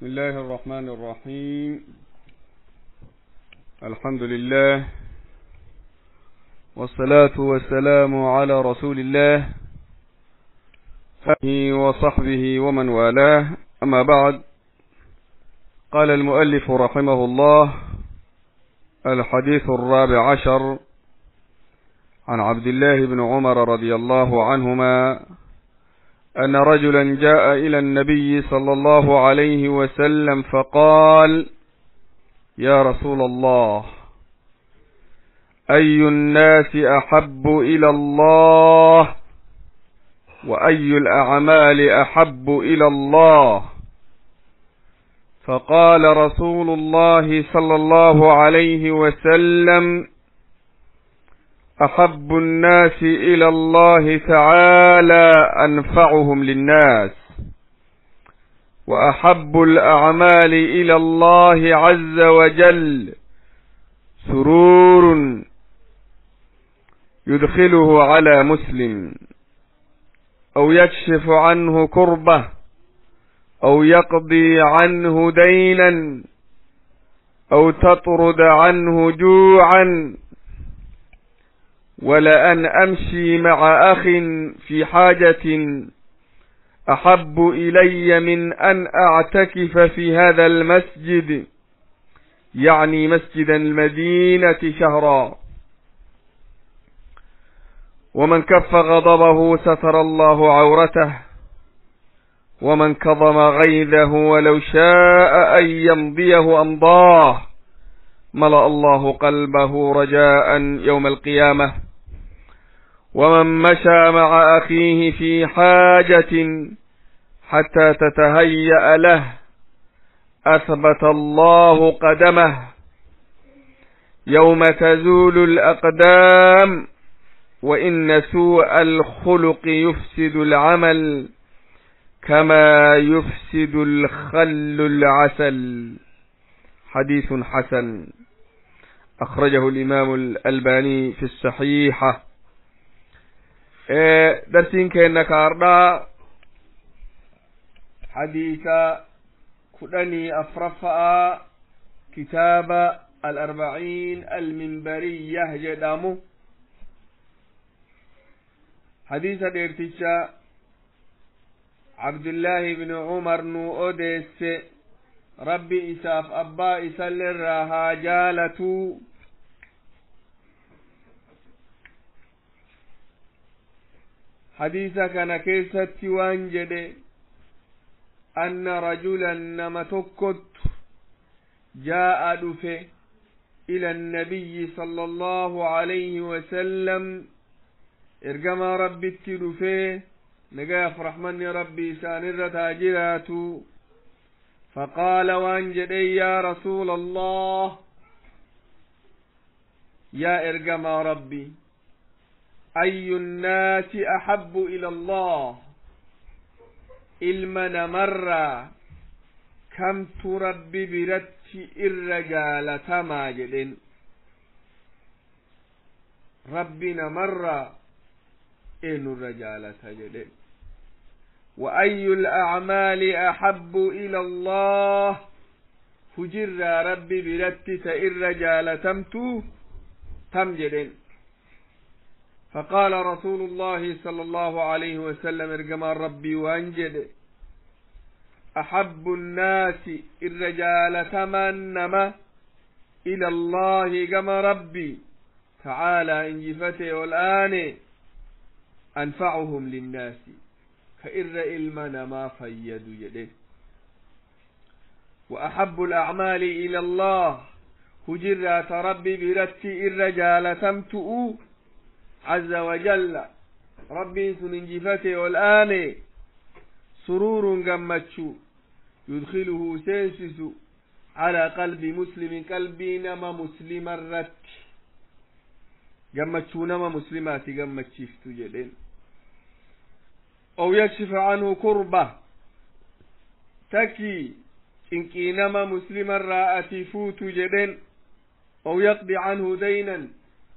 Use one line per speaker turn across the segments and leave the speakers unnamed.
بسم الله الرحمن الرحيم. الحمد لله والصلاة والسلام على رسول الله وصحبه ومن والاه. أما بعد، قال المؤلف رحمه الله: الحديث 14 عن عبد الله بن عمر رضي الله عنهما أن رجلا جاء إلى النبي صلى الله عليه وسلم فقال: يا رسول الله، أي الناس أحب إلى الله، وأي الأعمال أحب إلى الله؟ فقال رسول الله صلى الله عليه وسلم: أحب الناس إلى الله تعالى أنفعهم للناس، وأحب الأعمال إلى الله عز وجل سرور يدخله على مسلم، أو يكشف عنه كربة، أو يقضي عنه دينا، أو تطرد عنه جوعا. ولأن أمشي مع أخ في حاجة أحب إلي من أن أعتكف في هذا المسجد، يعني مسجد المدينة، شهرا. ومن كف غضبه ستر الله عورته، ومن كظم غيظه ولو شاء أن يمضيه أمضاه، ملأ الله قلبه رجاء يوم القيامة. ومن مشى مع أخيه في حاجة حتى تتهيأ له أثبت الله قدمه يوم تزول الأقدام. وإن سوء الخلق يفسد العمل كما يفسد الخل العسل. حديث حسن أخرجه الإمام الألباني في الصحيحة. درسين كأنك أرضا حديث كدني أفرفأ كتاب 40 المنبرية جدامو. حديث ديرتشا عبد الله بن عمر نو أوديس ربي إساف أبا إسال راها جالتو. حديث كان كيست وانجد أن رجلا نمتكت جاء دفه إلى النبي صلى الله عليه وسلم إرجما ربي التدفه نقاف رحمن ربي سانر تاجراتو. فقال وانجد: يا رسول الله، يا إرجما ربي، أي الناس أحب إلى الله؟ إلمن مرة كم تربي برتش الرجال تماجد ربنا مرة إن الرجال تجد. وأي الأعمال أحب إلى الله؟ فجر ربي برتش الرجال تمتو تمجد. فقال رسول الله صلى الله عليه وسلم: ارجما ربي وانجد، أحب الناس الرجال تمنما إلى الله كما ربي تعالى إنجفته والآن أنفعهم للناس فإر إلمنا ما فيد يده. وأحب الأعمال إلى الله هجرات ربي برتي الرجال تمتؤ عز وجل ربي سننجفته والآن سرور قمتشو يدخله سينسس على قلب مسلم، قلبي نما مسلم الرت قمتشو نما مسلمات قمتشيفتو جدين، أو يكشف عنه كربة تكي إنكي نما مسلم الرأتي فوتو جدين، أو يقضي عنه دينا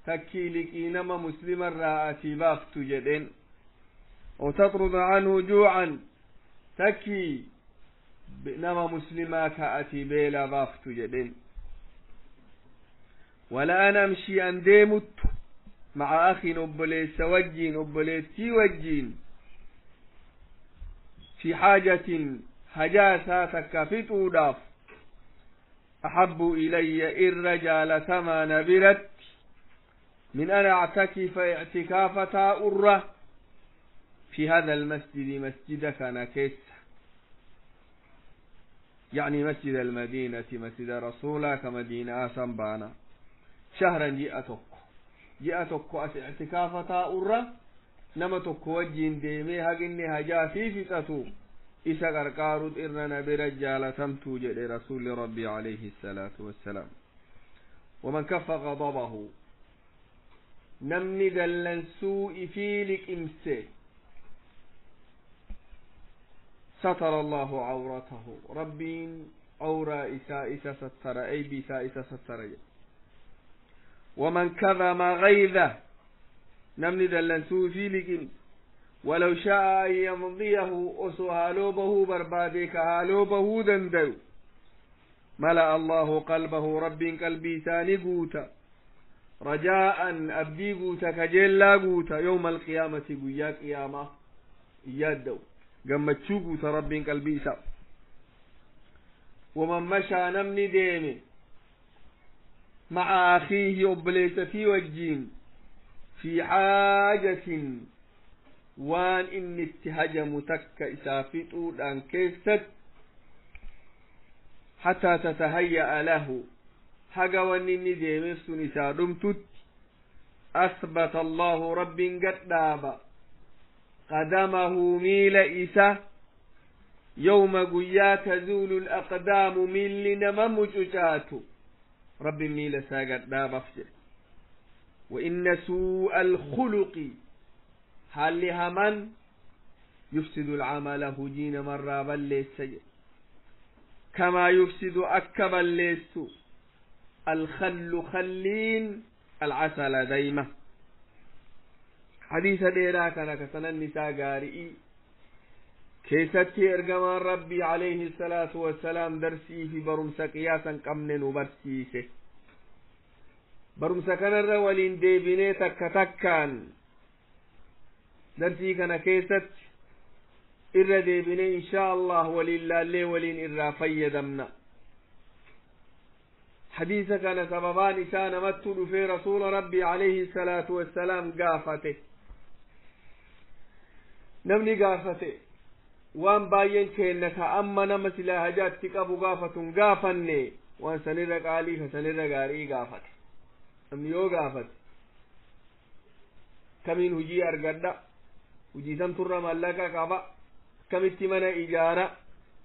تكي لكي نما مسلم الرأتي بافتو جدين، أو تطرد عنه جوعا تكي Nama muslimaa ka ati beela baaftu jedheen. Wala an amshii an deemuttu maca akhin obboleessa wajjiin, obboleettii wajjiin, fi xaajatin hajaa isaa takka fixuudhaaf, ahabbu ilayya irra jaalatamaa na biratti min an actakifa ictikaafa taa'urra في هذا المسجد مسجد كان كيس، يعني مسجد المدينة، مسجد رسولا كمدينة سنبانا، شهرا ji'a tokko as ictikaafa taa'urra nama tokko wajjiin deemee haginni hajaa fi fixatu isa qarqaarut irra na bira jaalatamtuu jedhe Rasuli Rabbii alayhi الsalaatu wassalaam. ومن كف غضبه namni dallansuu ifii liqimse ستر الله عورته ربين عورة إساء إسا ستر أي بإساء إسا ستر. ومن كظم غيظه namni dallansuu ifii liqimse ولو شاء أن يمضيه osoo haaloo bahuu barbaade ka haaloo bahuu dandayu ملأ الله قلبه ربين qalbii isaanii guuta رجاء abdii guuta, kajeellaa guuta, يوم القيامة guyyaa qiyaamaa yaadda'u gammachuu guuta Rabbiin qalbii isaa. ومن مشى namni deeme مع أخيه obboleessa fi wajjiin في حاجة waan inni itti hajamu takka isaa fixuudhaan keessatti حتى تتهيأ له haga wanni inni deemeef sun isaa dhumtutti أثبت الله rabbiin gadhaaba قدمه miila isa يوم guyyaa تزول الأقدام miilli nama mucucaatu rabbiin miila isaa gadhaabaaf jedhe. وإن سوء الخلق haalli hamaan يفسد العمل hujii namarraa balleessa jedhe كما يفسد akka balleessu الخل khalliin العسل dayma. Hadiisa dheeraa kana ka sananni isaa gaari'ii keessatti ergamaan Rabbii alayhi salaatu wassalaam darsii fi barumsa qiyaasan qabne nu barsiise. Barumsa kanarra waliin deebinee takka takkaan darsii kana keessatti irra deebinee inshaa Allah waliin laallee waliin irraa fayyadamna. Hadiisa kana sababaan isaa namattu dhufee Rasuula Rabbii alayhi salaatu wassalaam gaafate. Namni gaafate waan baay'een keenna ka amma nama silaa hajaatti qabu gaafatun gaafanne waan sanirra qaalii ka sanirra gaarii gaafate. Namni yoo gaafate kamiin hujii argadha, hujii samturra mallaqa qaba, akkamitti mana ijaara,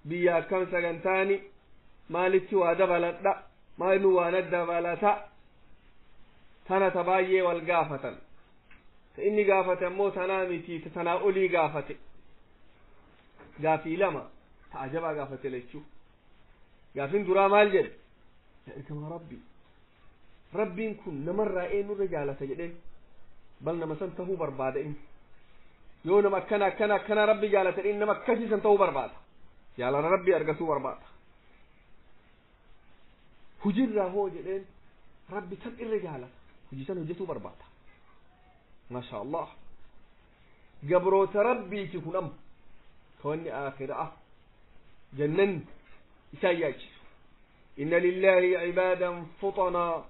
biyya akkam sagantaani, maalitti waa dabaladha, maalinu waa dabalata, tana ta baay'ee wal gaafatan. Ta inni gaafate ammoo tanaa miti, ta tanaa olii gaafate. Gaafii lama ta ajabaa gaafate lechuu. Gaafin duraa maal jedhe? Yaa ergamaa Rabbii, Rabbiin kun namarraa eenyurra jaalata jedheen. Bal nama san tahuu barbaada inni. Yoo nama akkana akkana akkana Rabbi jaalata inni nama akkasii san tahuu barbaada, jaalala Rabbii argatuu barbaada. Hujirraa hoo jedheen. Rabbi san irra jaalata hujii san hojjetuu barbaada. Maasha Allah, gabroota Rabbiiti kun amma ka wanni aakhira'a jannan isaan yaachisu. إن لله عبادا فطنا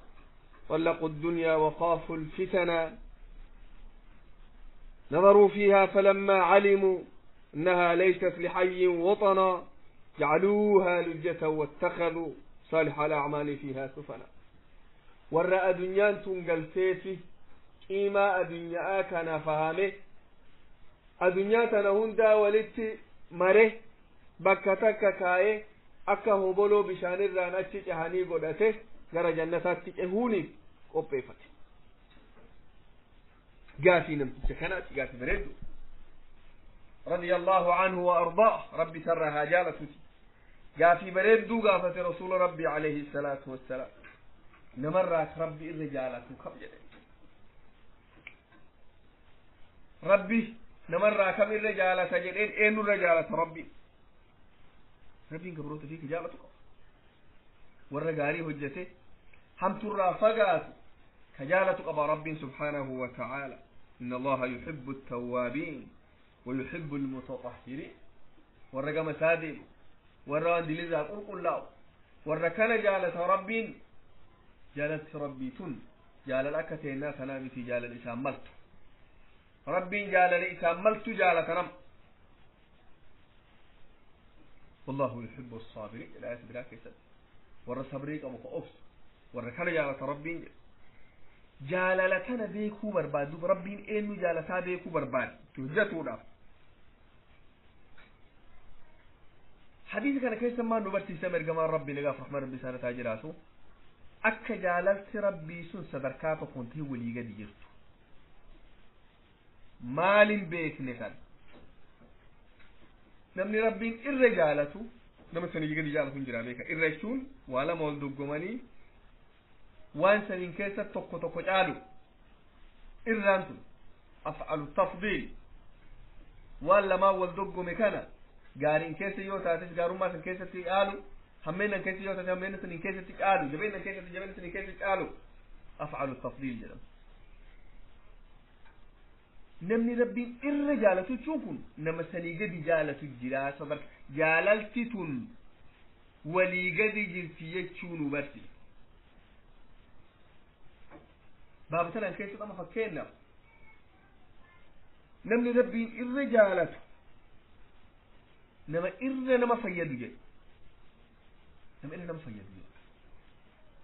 طلقوا الدنيا وخافوا الفتنا نظروا فيها فلما علموا أنها ليست لحي وطنا جعلوها لجة واتخذوا صالح الأعمال فيها سفنا. Warra addunyaan tun galteefi qiimaa addunyaa kana fahame, addunyaa tana hundaa walitti mare bakka takka kaa'ee akka hoboloo bishaanirraan achi cehanii godhate gara jannataatti cehuuniif qopheeffate. Gaafii namticha kanaati gaafii bareeddu رضي الله عنه وأرضاه ربي سرها jaalatuti. Gaafii bareedduu gaafate Rasuula Rabbi عليه الصلاة والسلام namarraa Rabbi irra jaalatu kam jedhe. Rabbi namarraa kam irra jaalata jedheen. Eenyurra jaalata Rabbi? Rabbiin gabroota fi jaalatu qaba. Warra gaarii hojjete hamturraa fagaatu ka jaalatu qaba Rabbiin subhaanahu wa ta'aala. Inna Allaha yuhibbu at-tawwaabiin wa yuhibbu al-mutatahhiriin. Warra gama isaa deemu, warra waan dilirraa qulqullaa'u, warra kana jaalata Rabbiin. Jaalatti Rabbii tun jaalala akka teennaa tanaa miti, jaalala isaan maltu. Rabbiin jaalala isaan maltu jaalata nama. والله يحب الصابرين. الآية بلا كيسد ورا صبري أبو كأوفس ورا كان جالة ربين جالة كان بيكو برباد ربين إنه جالة بيكو برباد تهجتونا حديث كان كيس ما نبرتي سمر جمال ربي لقاف رحمن ربي سنة تاجراسو أك جالة ربي سن صدركاتو كنتي ولي قد جرتو مال بيك نكال namni Rabbiin irra jaalatu nama sanii gadi jaalatu hin jira beeka. Irra jechuun waa lama wal dorgomanii waan saniin keessa tokko tokko caalu. Irraan tun af'alu tafdiil, waan lamaan wal dorgome kana gaariin keessa yoo taates gaarummaa san keessatti caalu, hammeennan keessa yoo taate hammeenna saniin keessatti caalu, jabeennan keessatti jabeenna saniin keessatti caalu, af'alu tafdiil jedhama. Namni Rabbiin irra jaalatu jechuun kun nama sanii gadi jaalatu jira. Sadarka jaalalti tun walii gadi jirti jechuu nu barsi. Baaba tanaan keessa amma fakkeenyaaf namni Rabbiin irra jaalatu nama irra nama fayyadu jedhe. Nama irra nama fayyadu jedhe.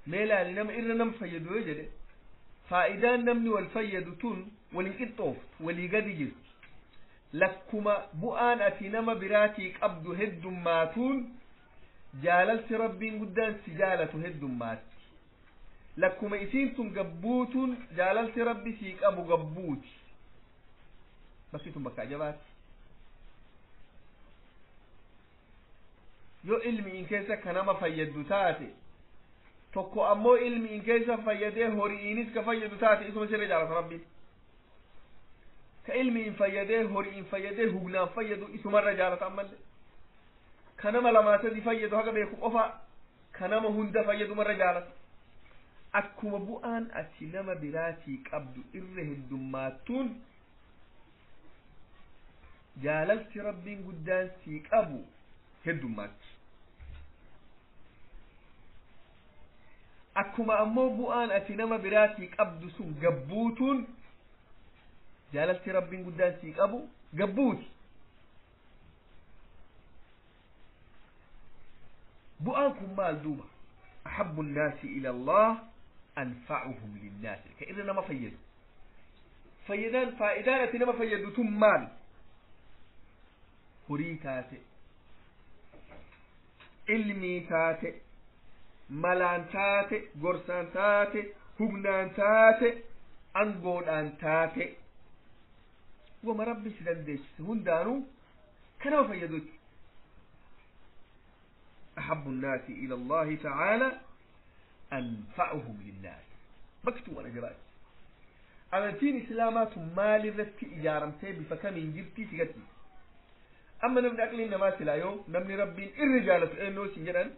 Mee ilaali, nama irra nama fayyadu yoo jedhe, faayidaan namni wal fayyadu tun walin qixxooftu, walii gadi jirti. Lakkuma bu'aan ati nama biraatii qabdu heddummaatuun jaalalti Rabbiin guddaan si jaalatu heddummaatti. Lakkuma isiin tun gabbuutuun jaalalti Rabbi sii qabu gabbuuti. Bakki tun bakka ajabaati. Yoo ilmiin keessa ka nama fayyaddu taate, tokko ammoo ilmiin keessa fayyadee hori'iinis ka fayyadu taate, isuma sirra jaalata Rabbiin. Ka ilmiin fayyadee hori'iin fayyadee hugnaan fayyadu isumarra jaalata. Ammallee ka nama lamaa sadi fayyadu haga beeku qofa, ka nama hunda fayyadumarra jaalata. Akkuma bu'aan ati nama biraatii qabdu irra heddummaattuun jaalalti Rabbiin guddaan sii qabu heddummaatti. Akkuma ammoo bu'aan ati nama biraatii qabdu sun gabbuutuun jaalalti Rabbiin guddaan sii qabu gabbuuti. Bu'aan kun maal duuba? Ahabbu nnaasi ila Allah anfa'uhum linnaasi. Ka irra nama fayyadu. Fayyadaan, faayidaan ati nama fayyadu tun maal? Horii taate, ilmii taate, malaan taate, gorsaan taate, humnaan taate, angoodhaan taate, wama Rabbi si dandeessise hundaanuu ka nama fayyadu jechuudha. أحب الناس إلى الله تعالى أنفعهم للناس. مكتوب أنا جبات amantiin islaamaa tun maalirratti ijaaramtee bifa kamiin jirti sigatti. Amma namni aqliin namaa silaa yoo namni Rabbiin irra jaalatu eenyoo sin jedhan,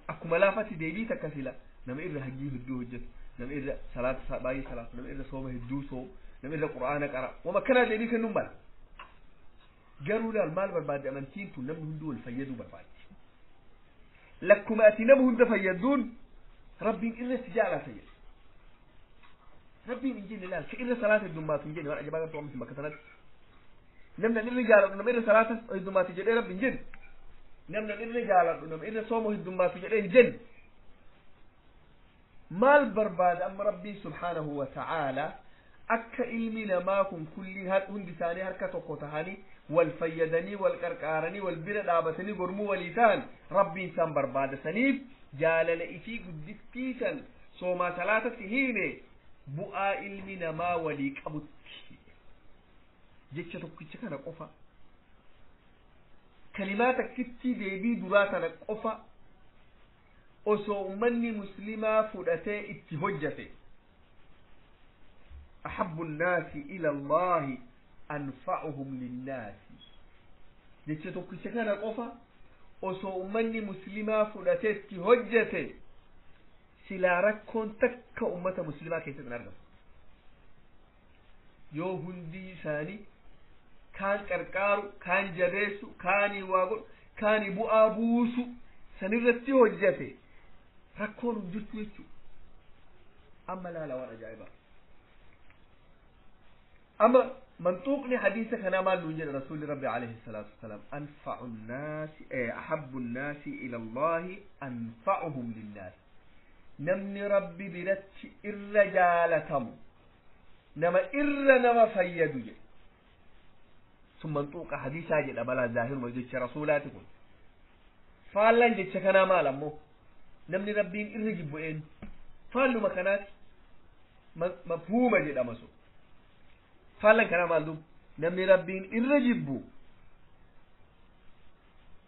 akkuma laafatti deebii takka sila nama irra hajii hedduu hojjetu, nama irra salaata baay'ee salaatu, nama irra sooma hedduu soomu, nama irra qura'aana qara, wama akkanaa deebii kennuun mala. Garuu laal, maal barbaadde amantiin tun? Namni hunduu wal fayyaduu barbaadde. Lakkuma ati nama hunda fayyadduun Rabbiin irra si jaalata jedhe. Rabbiin hin jenne laal ka irra salaata heddummaatu hin jenne. Waan ajabaa gartuu ammas bakka sanatti namni an irra jaaladhu nama irra salaata heddummaatu jedhee Rabbi hin jenne. Namni an irra jaaladhu nama irra sooma heddummaatu jedhee hin jenne. Maal barbaada amma Rabbiin subhaanahu wa ta'aalaa? Akka ilmi namaa kun kulli hundi isaanii harka tokko tahanii wal fayyadanii, wal qarqaaranii, wal bira dhaabatanii gormuu walii ta'an Rabbiin isaan barbaada. Saniif jaalala ifii guddittii san soomaa salaatatti hiine bu'aa ilmi namaa walii qabutti. Jecha tokkicha kana qofa, kalimaa takkittii deebii duraa tana qofa osoo ummanni muslimaa fudhatee itti hojjate, أحب الناس إلى الله أنفعهم للناس, jecha tokkicha kana qofa Osoo ummanni muslimaa fudhateetti hojjete, silaa rakkoon takka ummata muslimaa keessatti hin argamu. Yoo hundi isaanii kaan qarqaaru, kaan jabeessu, kaanii waa godhu, kaanii bu'aa buusu sanirratti hojjete, rakkoon hin jirtu jechuudha. Amma laala, waan ajaa'ibaa. Amma manxuuqni hadiisa kanaa maal nuun jedha? Rasuulli Rabbi alayhi salaatu wasalaam, anfa'u nnaasi, ahabbu nnaasi ila Allahi anfa'uhum linnaas. Namni Rabbi biratti irra jaalatamu nama irra nama fayyadu jedhe. Sun manxuuqa hadiisaa jedha. Balaa zaahiruma jecha rasuulaati kun. Faallaan jecha kanaa maal ammoo? Namni Rabbiin irra jibbu eenyu? Faalluma kanaati, mafhuuma jedhama sun. Faallan kanaa maal duub? Namni Rabbiin irra jibbu,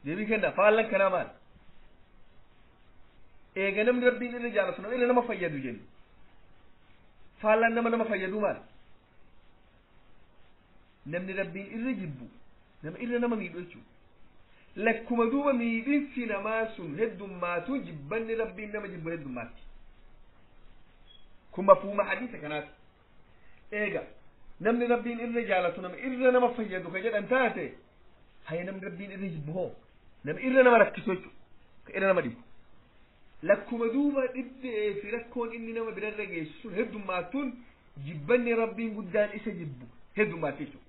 deebii kenna. Faallan kanaa maal? Eega namni Rabbiin irra jaalatu nama irra nama fayyadu jennu, faallan nama fayyadu maal? Namni Rabbiin irra jibbu nama irra nama miidhu jechuudha. Lakkuma duuba miidhinsi namaa sun heddummaatu, jibbanni Rabbiin nama jibbu heddummaatti. Kun mafhuuma hadiisa kanaati. Eega namni Rabbiin irra jaalatu nama irra nama fayyadu ka jedhan taate, haya, namni Rabbiin irra jibbu hoo? Nama irra nama rakkisu jechuudha, ka irra nama dhibu. Lakkuma duuba dhibdee fi rakkoon inni nama birarra geessu sun heddummaattuun, jibbanni Rabbiin guddaan isa jibbu heddummaatti jechuudha.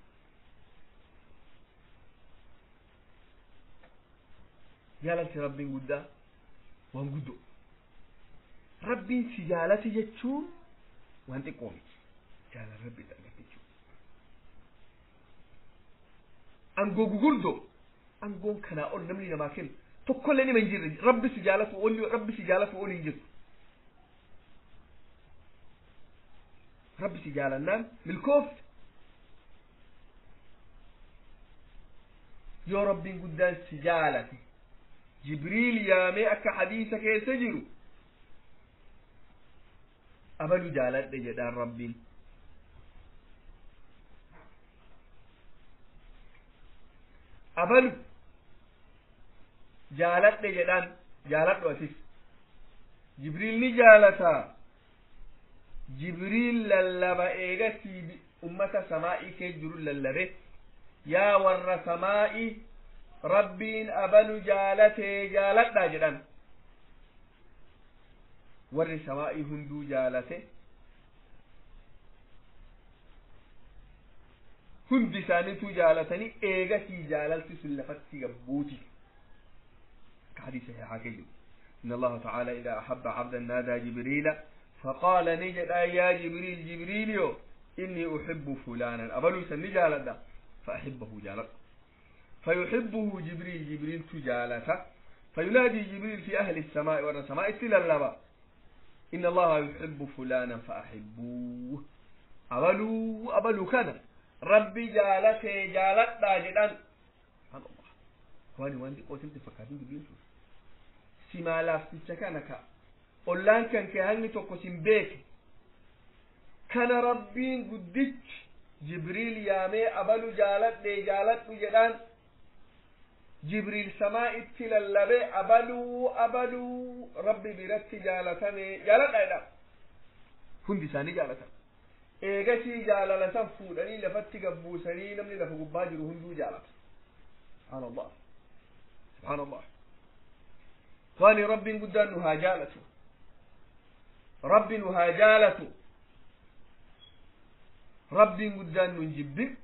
Jaalalti Rabbiin guddaa waan guddoo. Rabbiin si jaalate jechuun waan xiqqoo miti. Jaalala Rabbi argatte jechuudha. Angoo gugurdoo, angoon kanaa ol namni namaa kennu tokkollee nima hin jirre. Rabbi si jaalatu oli, Rabbi si jaalatu oli hin jirtu. Rabbi si jaalannaan milkoofte. Yoo Rabbiin guddaan si jaalate, Jibriil yaamee, akka hadiisa keessa jiru, abalu jaaladhe jedhaan Rabbiin. Abalu jaaladhe jedhaan, jaaladhu atis. Jibriil ni jaalata. Jibriil lallaba eegasii ummata samaa'ii kee jiru lallabe: yaa warra samaa'ii, Rabbiin abalu jaalatee, jaaladhaa jedhan. Warri samaa'ii hunduu jaalate, hundi isaaniitu jaalatanii, eegasii jaalalti sun lafatti gabbuuti. Ka hadiisa sahihaa kee jiru: إن الله تعالى إذا أحب عبدا نادى جبريل فقال نجد: يا جبريل، جبريل يو، إني أحب فلانا، أبلو سن جالده، فأحبه، جالته. فيحبه جبريل، جبريل تجالته. فينادي جبريل في أهل السماء، والسماء تللبا: إن الله يحب فلانا فأحبوه. أبلو أبلو كان ربي جالته، جالتا جدان. سبحان الله. واني واني قوتين تفكرين جبريل simaa laafticha kana ka ollaan kan kee hangi tokko sin beeke kana Rabbiin guddichi Jibriil yaamee abalu jaaladhe, jaaladhu jedhaan. Jibriil samaa itti lallabee abaluu abaluu Rabbi biratti jaalatame, jaaladha jedha. Hundi isaanii jaalatan. Eegasii jaalala san fuudhanii lafatti gabbuusanii, namni lafa gubbaa jiru hunduu jaalata. Subhaanallah, subhaanallah. Waani Rabbiin guddaan nu haa jaalatu, Rabbi nu haa jaalatu. Rabbiin guddaan nu hin jibbin,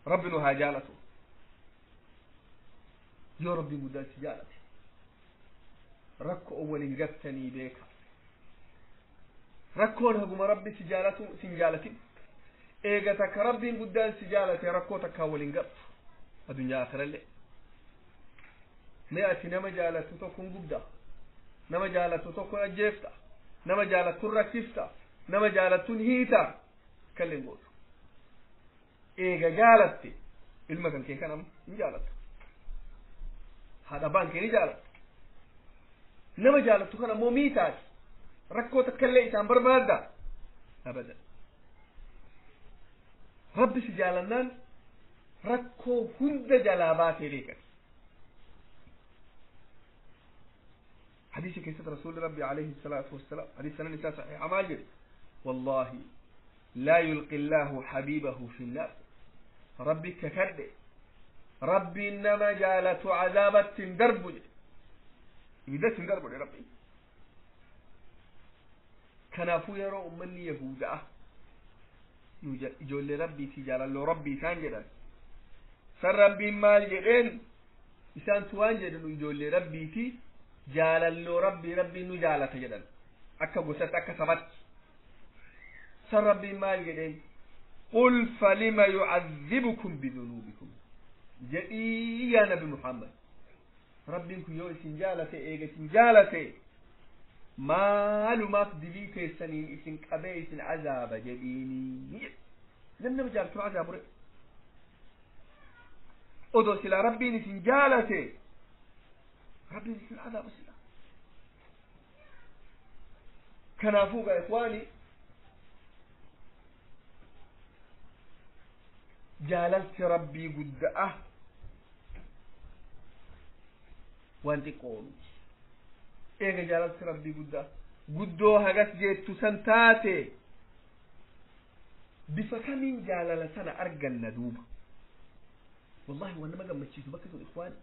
Rabbi nu haa jaalatu. Yoo Rabbiin guddaan si jaalate, rakkoo waliin gattanii beeka. Rakkoon haguma Rabbi si jaalatu sin jaalatin. Eega takka Rabbiin guddaan si jaalate, rakkoo takkaa waliin gattu, addunyaa akirallee. Mee ati nama jaalattu tokkon gubda, nama jaalattu tokkon ajjeefta, nama jaalattun rakkifta, nama jaalattun hiita? Kalleen gootu. Eega jaalatte, ilma kan kee kanam hin jaalatta, haadha abbaan kee ni jaalatta. Nama jaalattu kana ammoo miitaati, rakkoo takkallee isaan barbaadda? Abadan. Rabbi si jaalannaan rakkoo hunda jalaa baatee beekati. حديث كيسة رسول ربي عليه الصلاة والسلام حديث سنة نساء صحيح ماجد والله لا يلقي الله حبيبه في النار ربي ككد ربي إنما جالت عذابة درب إذا تندرب لربي كنافو يرى أمني يهودا ijoollee rabbiiti jaalalloo rabbii isaan jedhan san rabbiin maal jedheen isaantu waan jedhan ijoollee rabbiiti jaalalloo rabbii rabbiin nu jaalata jedhan akka gosatti akka sabatti san rabbiin maal jedheen qul falima yucadhibukum bidunuubikum jedhii yaa nabi muhammad rabbiin kun yoo isin jaalate eega isin jaalate maalumaaf dilii keessaniin isin qabee isin azaaba jedhiini namni nama jaalatu azaabure odoo silaa rabbiin isin jaalate rabbiin isin azaabu silaa kanaafuu gaa ikwaani jaalalti rabbii gudda'a waan xiqqoo miti eega jaalalti rabbii guddaa guddoo hagas jeettu san taate bifa kamiin jaalala sana arganna duuba wallahi waan nama gammachiisu bakka sun ikwaani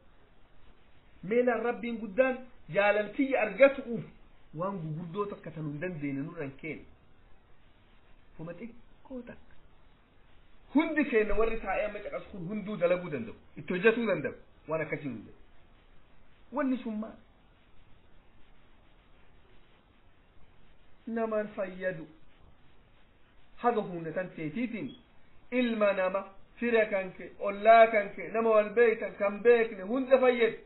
meelaan rabbiin guddaan jaalaltiyya argatu'uuf waan gugurdoo takka tan hin dandeenye nurran keene fuma xiqqoo takka hundi keenya warri taa'ee amma caqasu kun hunduu dalaguu danda'u itti hojjetuu danda'u waan akkasii hin wanni sun maal naman fayyadu haga humna tan teetiitiin ilma nama fira kanke ollaa kanke nama wal beektan kan beekne hunda fayyadu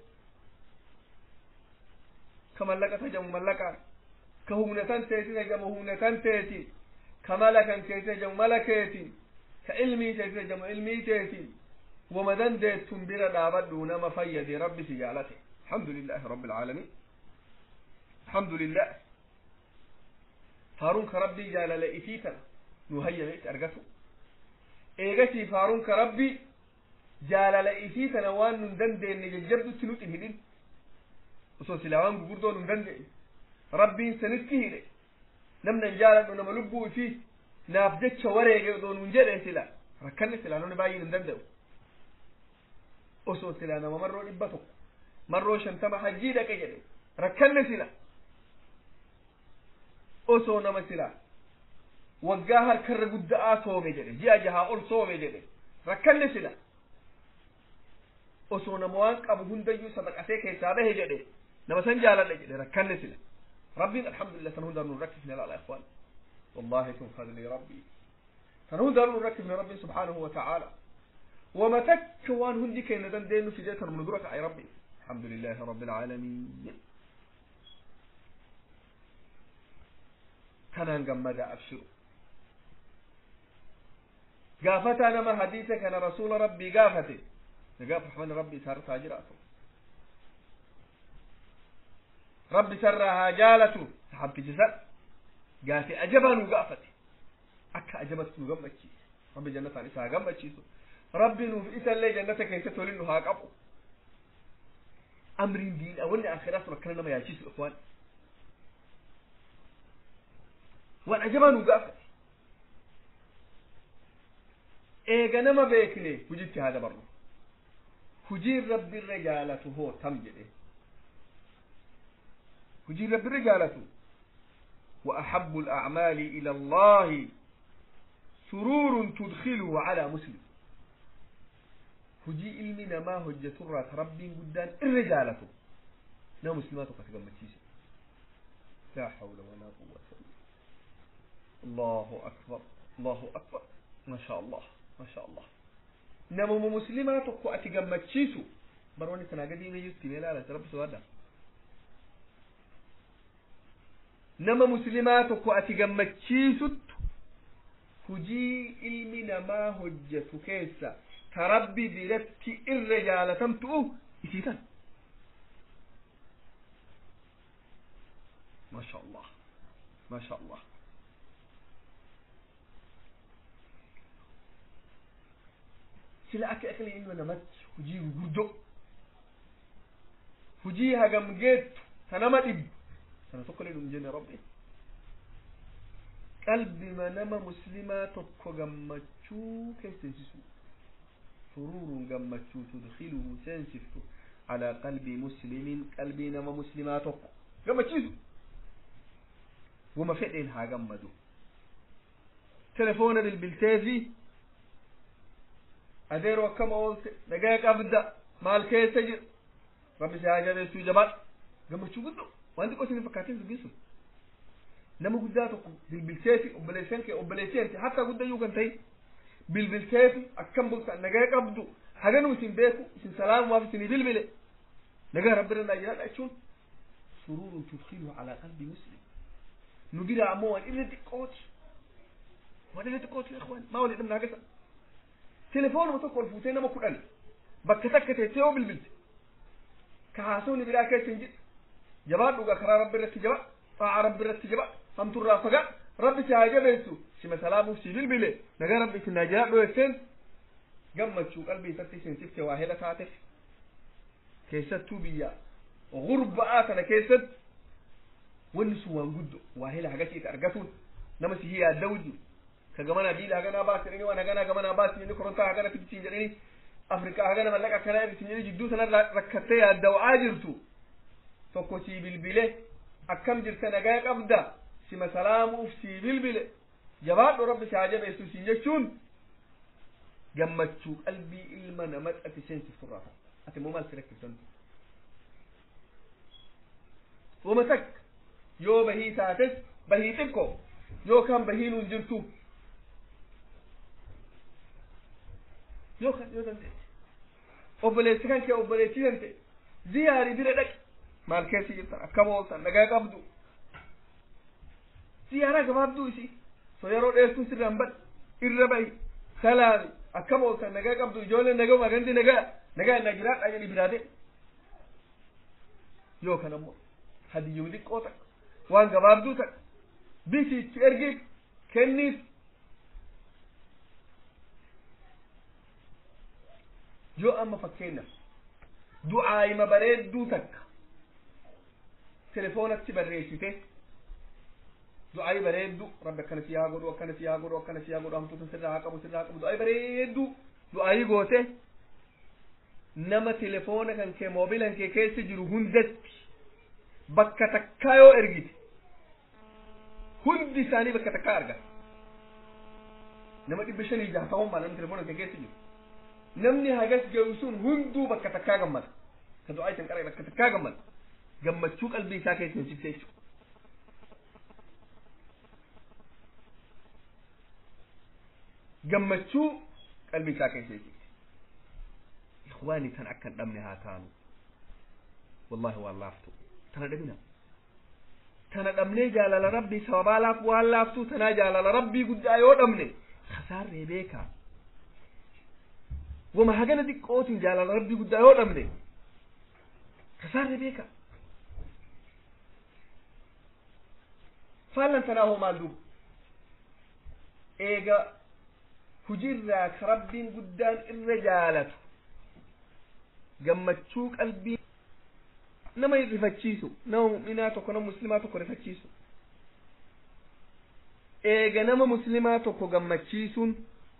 ka mallaqa tajamu mallaqaan ka humna tan teeti tajamu humna tan teetiin ka mala kan keeti tajamu mala keetiin ka ilmii teeti tajamu ilmii teetiin wama dandeettun bira dhaabadhu nama fayyade rabbi si jaalate alhamdulillahi rabbil aalamiin alhamdulillah faaruun ka rabbii jaalala ifii tana nu hayyame itti argatu eegasii faaruun ka rabbii jaalala ifii tana waan nun dandeenye jajjabdutti nuti hin hidhin osoo silaa waan gugurdoo nun dandeenye rabbiin sanitti hidhe namna hin jaaladhu nama lubbuu ifii naaf jecha wareege odoo nun jedhe sila rakkanni silaa namni baay'een hin danda'u osoo silaa nama marroo 100 marroo 50 hajjii dhaqe jedhe rakkanni sila osoo nama sila waggaa harkarra gudda'aa soome jedhe ji'a jahaa ol soome jedhe rakkanni sila osoo nama waan qabu hundayyuu sadaqatee keessaa bahe jedhe nama san jaaladhe jedhe rakkanni sila rabbiin alhamdulillah san hundaa nun rakkisne laala ikhwaan wallahi kun fadli rabbii san hundaa nun rakkisne rabbiin subhaanahu wa ta'aala wama takka waan hundi keenya dandeenyu fidee tanuma nu dura ka'e rabbi alhamdulillahi rabbil aalamiin tanaan gammada abshiru gaafataa nama hadiisa kana rasuula rabbii gaafate nagaaf rahmanni rabbi isaarra haa jiraatu rabbi isarraa haa jaalatu saxaabtichi san gaafe ajabaa nu gaafate akka ajabatti nu gammachiise rabbi jannataan isa haa gammachiisu rabbi nuuf isallee jannata keessatti waliin nu haa qabu amriin diinaa wanni akhiraa sun akkana nama yaachisu ikhwaan waan ajabaa nu gaafate eega nama beekne hujitti haa dabarru hujiin rabbirra jaalatu hoo tam jedhe hujiin rabbirra jaalatu وأحب الأعمال إلى الله سرور تدخله على مسلم هجي علمنا ما هجة ربي قدان الرجالة نا مسلمات قد قمت لا حول ولا قوة إلا الله أكبر الله أكبر ما شاء الله ما شاء الله نمو مسلمات قد قمت شيسو بروني سنة قديمة يستي لا لا تربي سوادا nama muslimaa tokko ati gammachiisuttu hujii ilmi namaa hojjetu keessa ta rabbi biratti irra jaalatamtu'u isii tan maasha allah maasha allah sila akka aqli ilma namatti hujii gurguddo hujii hagam geettu ta nama dhibbu Sana tokko illee hin jenne Rabbi. Qalbima nama muslimaa tokko gammachuu keesseessisu. Suruurun gammachuu tudkiluhu seensiftu calaa qalbii muslimiin qalbii nama muslimaa tokko gammachiisu. Wama fedheen haa gammadu. Telefoona bilbilteefi adeeroo akkama oolte nagaa qabda maal keessa jira rabbi si haa jabeessuu jabaadhu gammachuu guddoo waan xiqqoo isin fakkaateen dubbiin sun nama guddaa tokko bilbilteefi obboleessan kee obboleesseen hatta guddayyuu kan ta'in bilbilteefi akkam bulta nagaa qabdu haganuu isin beeku isin salaamumaaf isinii bilbile nagaa rabbi irra naa jiraadha jechuun suruurun tudkiluhu calaa qalbii muslim. Nu biraa ammoo waan irra xiqqooti, waan irra xiqqooti ikhwan maa walii dhabna hagasa. Telefoonuma tokko ol fuutee nama 10 bakka takka teessee yoo bilbilte ka haasawni biraa keessa hin jirre jabaadhu gaa karaa rabbi irratti jaba xaa'a rabbi irratti jaba hamturraa fagaa rabbi si haa jabeessu sima salaamuuf si bilbile nagaa rabbi isin naa jiraadhu jetteen gammachuu qalbii isatti seensifte waa hela taateef. Keessattuu biyya gurba'aa kana keessatti wanni sun waan guddo waa hela hagasiita argatuun nama si yaadda'u jiru ka gamana biila haganaa baas jedhanii waan haganaa gamanaa baas jedhanii korontaa hagana fidisiin jedhanii Afrikaa hagana mallaqa akkanaa irrisin jedhanii jidduu sanarra rakkattee yaadda'aa jirtu tokko sii bilbile akkam jirta nagaa qabda sima salaamuuf sii bilbile jabaadhu rabbi si haa jabeessu siin jechuun gammachuu qalbii ilma namatti ati seensiftu irraa ta'a. Ati immoo maal si rakkiftantu wama takka yoo bahii taates bahii xiqqoo yookaan bahii nuun jirtu yookaan yoo dandeesse obboleessi kan kee obboleettii kan ta'e ziyaarii bira dhaqi maal keessa jirtan akkam ooltan nagaa qabdu ziyaaraa gabaabduu isii so yeroo dheertuu sirra hin badhe irra bahi salaami akkam ooltan nagaa qabdu ijoolleen nagaa gandi nagaa nagaa na jiraadhaa jedhi biraa deemi. Yookaan ammoo hadiyyuu xiqqoo takka waan gabaabduu takka bisiichi ergiif kenniif. Yoo amma fakkeenyaaf du'aayima bareedduu takka telefoonatti barreessite du'aayi bareedduu rabbi akkana si haa godhu akkana si haa godhu akkana si haa godhu hamtuutan sirraa haa qabu sirraa haa qabu du'aayi bareedduu du'aayi goote nama telefoona kan kee moobila kan kee keessa jiru hundatti bakka takkaa yoo ergite hundi isaanii bakka takkaa arga. Nama 560 maal namni telefoona kan kee keessa jiru namni hagas gahu sun hunduu bakka takkaa gammada ka du'aa isan qara'e bakka takkaa gammada gammachuu qalbii isaa keessa hin sifte jechuudha. Gammachuu qalbii isaa keessa hin sifte. Ikhwaani tan akka hin dhabne haa taanu. Wallahi waan laaftu tana dhabina. Tana dhabnee jaalala rabbii sababaa laaf waan laaftuu tanaa jaalala rabbii guddaa yoo dhabne kasaarree beekaa. Wama hagana xiqqootiin jaalala rabbii guddaa yoo dhabne kasaarree beekaa. Faallan tanaa hoo maal duuba? Eega hujirraa ka rabbiin guddaan irra jaalatu gammachuu qalbii nama rifachiisu nama mu'minaa tokko nama muslimaa tokko rifachiisu eega nama muslimaa tokko gammachiisuun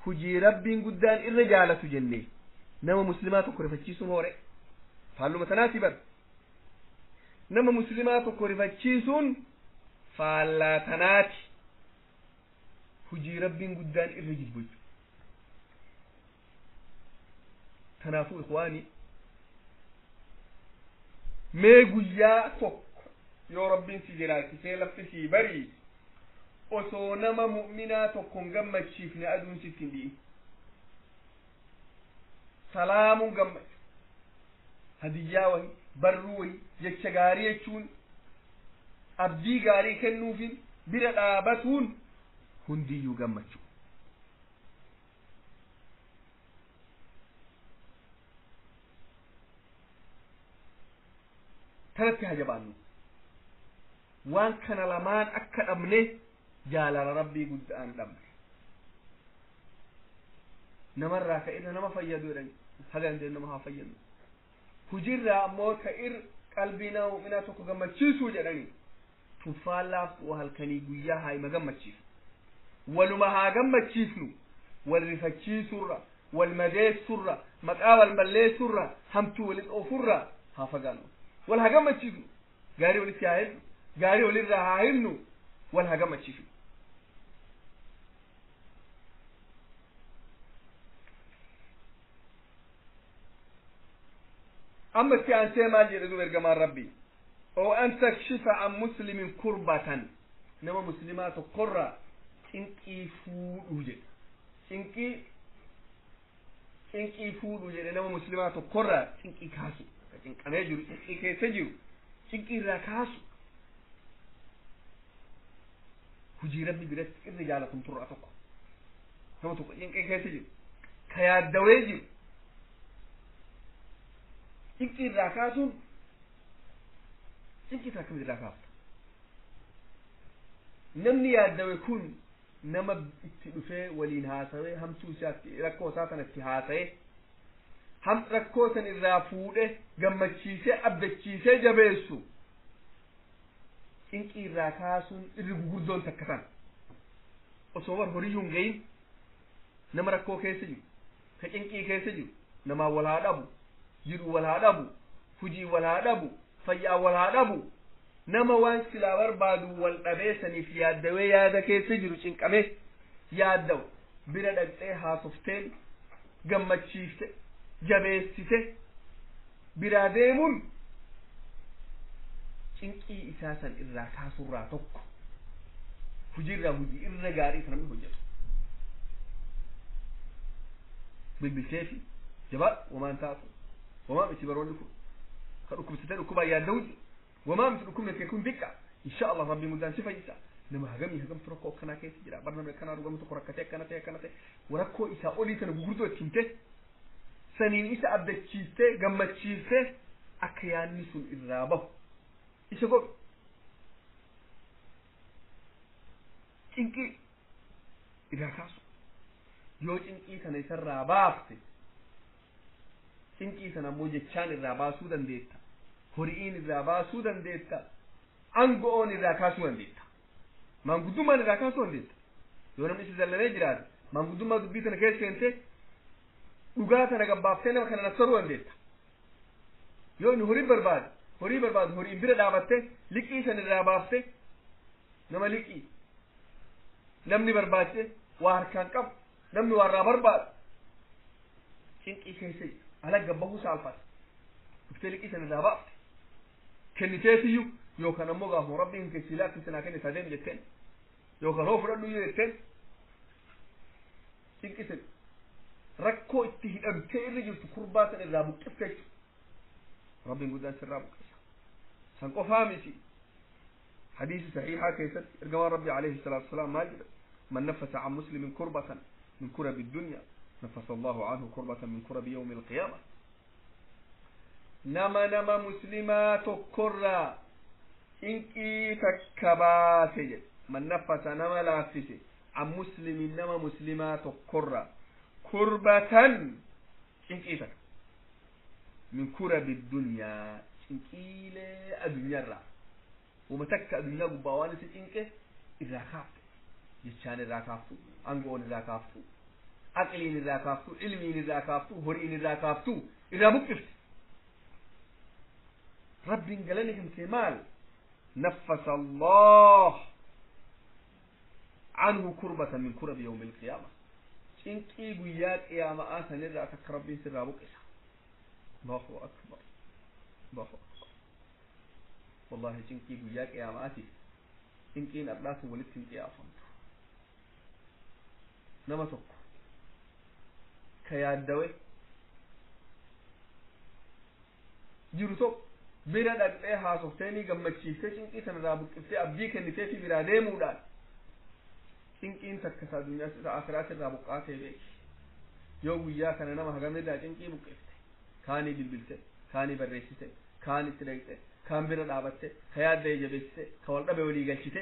hujii rabbiin guddaan irra jaalatu jenne nama muslimaa tokko rifachiisuun hoore faalluma tanaati bar nama muslimaa tokko rifachiisuun faallaa tanaati hujii rabbiin guddaan irra jibbu jechuudha. Kanaafuu ikhwaanii mee guyyaa tokko yoo rabbiin si jiraachisee lafti sii barii osoo nama mu'minaa tokko hin gammachiifne aduun sitti hin dhi'in. Salaamuun gammachu hadiyyaa wahi barruu wahi jecha gaarii jechuun abdii gaarii kennuufin bira dhaabatuun hundiyyuu gammachuu. Tanatti haa jabaannu. Waan kana lamaan akka dhabne jaalala rabbii guddaan dhabne. Namarraa ka irra nama fayyadu jedhan haga hin nama haa fayyadu. Hujirraa ammoo ka irra qalbii nama mu'minaa tokko gammachiisuu jedhani. Tun fallaaf halkanii guyyaa haa ima gammachiifnu, waluma haa gammachiifnu. Wal rifachiisurra, wal madeessurra, maqaa wal balleessurra, hamtuu walit oofurra haa fagaannu. Wal haa gammachiifnu, gaarii walitti haa himnu, gaarii walirraa haa himnu, wal haa gammachiifnu. Amma itti aansee maal jedhe duba ergamaan Rabbii? Oo an takshifa an muslimin kurbatan, nama muslimaa tokkorraa cinqii fuudhuu jedhe. Cinqii fuudhuu jedhe. Nama muslimaa tokkorraa cinqii kaasu, ka cinqamee jiru, cinqii keessa jiru, cinqii irraa kaasu, hujii Rabbi biratti irra jaalatamturraa tokko. Nama tokko cinqii keessa jiru, ka yaaddawee jiru, cinqii irraa kaasuun, cinqii isaa akkamitti irraa kaafta? Namni yaaddawe kun nama itti dhufee waliin haasawee, hamtuu isaatti, rakkoo isaa sana itti haasa'ee, ham rakkoo san irraa fuudhe, gammachiisee, abdachiisee, jabeessu, cinqii irraa kaasuun irri gugurdoon takka tan. Osoo war horiyyuu hin gahin, nama rakkoo keessa jiru, ka cinqii keessa jiru, namaa wal haa dhabu, jiru wal haa dhabu, hujii wal haa dhabu, fayyaa wal haa dhabu, nama waan silaa barbaadu wal dhabee, saniif yaaddawee, yaada keessa jiru, cinqamee yaaddawu bira dhaqxee haasofteen, gammachiifte, jabeessite biraa deemuun cinqii isaa san irraa kaasurraa tokko. Hujiirraa hujii irra gaarii isa namni hojjetu. Bilbilteefi, jabaadhu, wamaan taatu, wamaa miti, baroonni kun ka dhukkubsatee dhukkubaan yaadda'u jiru, wamaa miti, dhukkubni kee kun diqqa, insha Allah Rabbiin guddaan si fayyisa. Nama hagamii hagamtu rakkoo akkanaa keessa jira bar. Namni akkanaa dhugama tokko rakkatee, akkana ta'e, akkana ta'e, rakkoo isaa olii sana gugurdoo itti himte, saniin isa abdachiiftee, gammachiiftee, akka yaanni sun irraa bahu isa godhu, cinqii irraa kaasu. Yoo cinqii sana isarraa baafte, cinqii sana ammoo jechaan irraa baasuu dandeetta, hori'iin irraa baasuu dandeetta, aango'oon irraa kaasuu dandeetta, maanguddummaan irraa kaasuu dandeetta. Yoo namni isa zallanee jiraate, maanguddummaa dubbii tana keessa seente, dhugaa tana gabbaaftee nama kana nassaruu dandeetta. Yoo inni horii barbaade, horii barbaadu, horiin bira dhaabatte, liqii san irraa baafte. Nama liqii namni barbaachise, waa harkaan qabu, namni waa irraa barbaadu, cinqii keessa ala gabbahuu saalfata, dhuftee liqii san irraa baafte, kenniteetiyyuu, yookaan ammoo gaafuma Rabbiin keessi laaffise naa kenne sadeem jetteen, yookaan hoo fudhadhu iyyuu jetteen, cinqii san, rakkoo itti hidhamtee irra jirtu, kurbaa san irraa buqqifte jechuudha. Rabbiin guddaan sirraa buqqisa. San qofaa miti. Hadiisi saxiixaa keessatti ergamaan Rabbi alayhi salaatu wasalaam maal jedha? من نفس عن مسلم كربة من كرب الدنيا، نفس الله عنه كربة من كرب يوم القيامة. nama muslimaa tokkorraa cinqii takka baase jedhe. من نفس, nama laaffise, عن مسلم, nama muslimaa tokkorraa, كربة, cinqii takka, من كرب الدنيا, cinqiilee addunyaarraa, wama takka addunyaa gubbaa waan isa cinqe irraa kaafte, jechaan irraa kaaftu, aangoon irraa kaaftu, aqliin irraa kaaftu, ilmiin irraa kaaftu, horiin irraa kaaftu, irraa buqqifte, Rabbiin galanni kan kee maal? نفس الله عنه كربة من كرب يوم القيامة. cinqii guyyaa qiyaamaa sanirraa takka Rabbiin sirraa buqqisa. الله أكبر، الله أكبر. والله cinqii guyyaa qiyaamaatiif cinqiin ardhaatu walitti hin qiyaafamtu. Nama tokko ka yaaddawe jiru tokko bira dhaqxee haasofteenii, gammachiiftee, cinqii sanarraa buqqiftee, abdii kennitee fi biraa deemuudhaan, cinqiin takka isaa addunyaa isa akiraati irraa buqqaatee beeki. Yoo guyyaa kana nama hagamirraa cinqii buqqifte? Kaanii bilbilte, kaanii barreessite, kaan itti dhaqxe, kaan bira dhaabatte, ka yaadda jabeessite, ka wal dhabe walii galchite,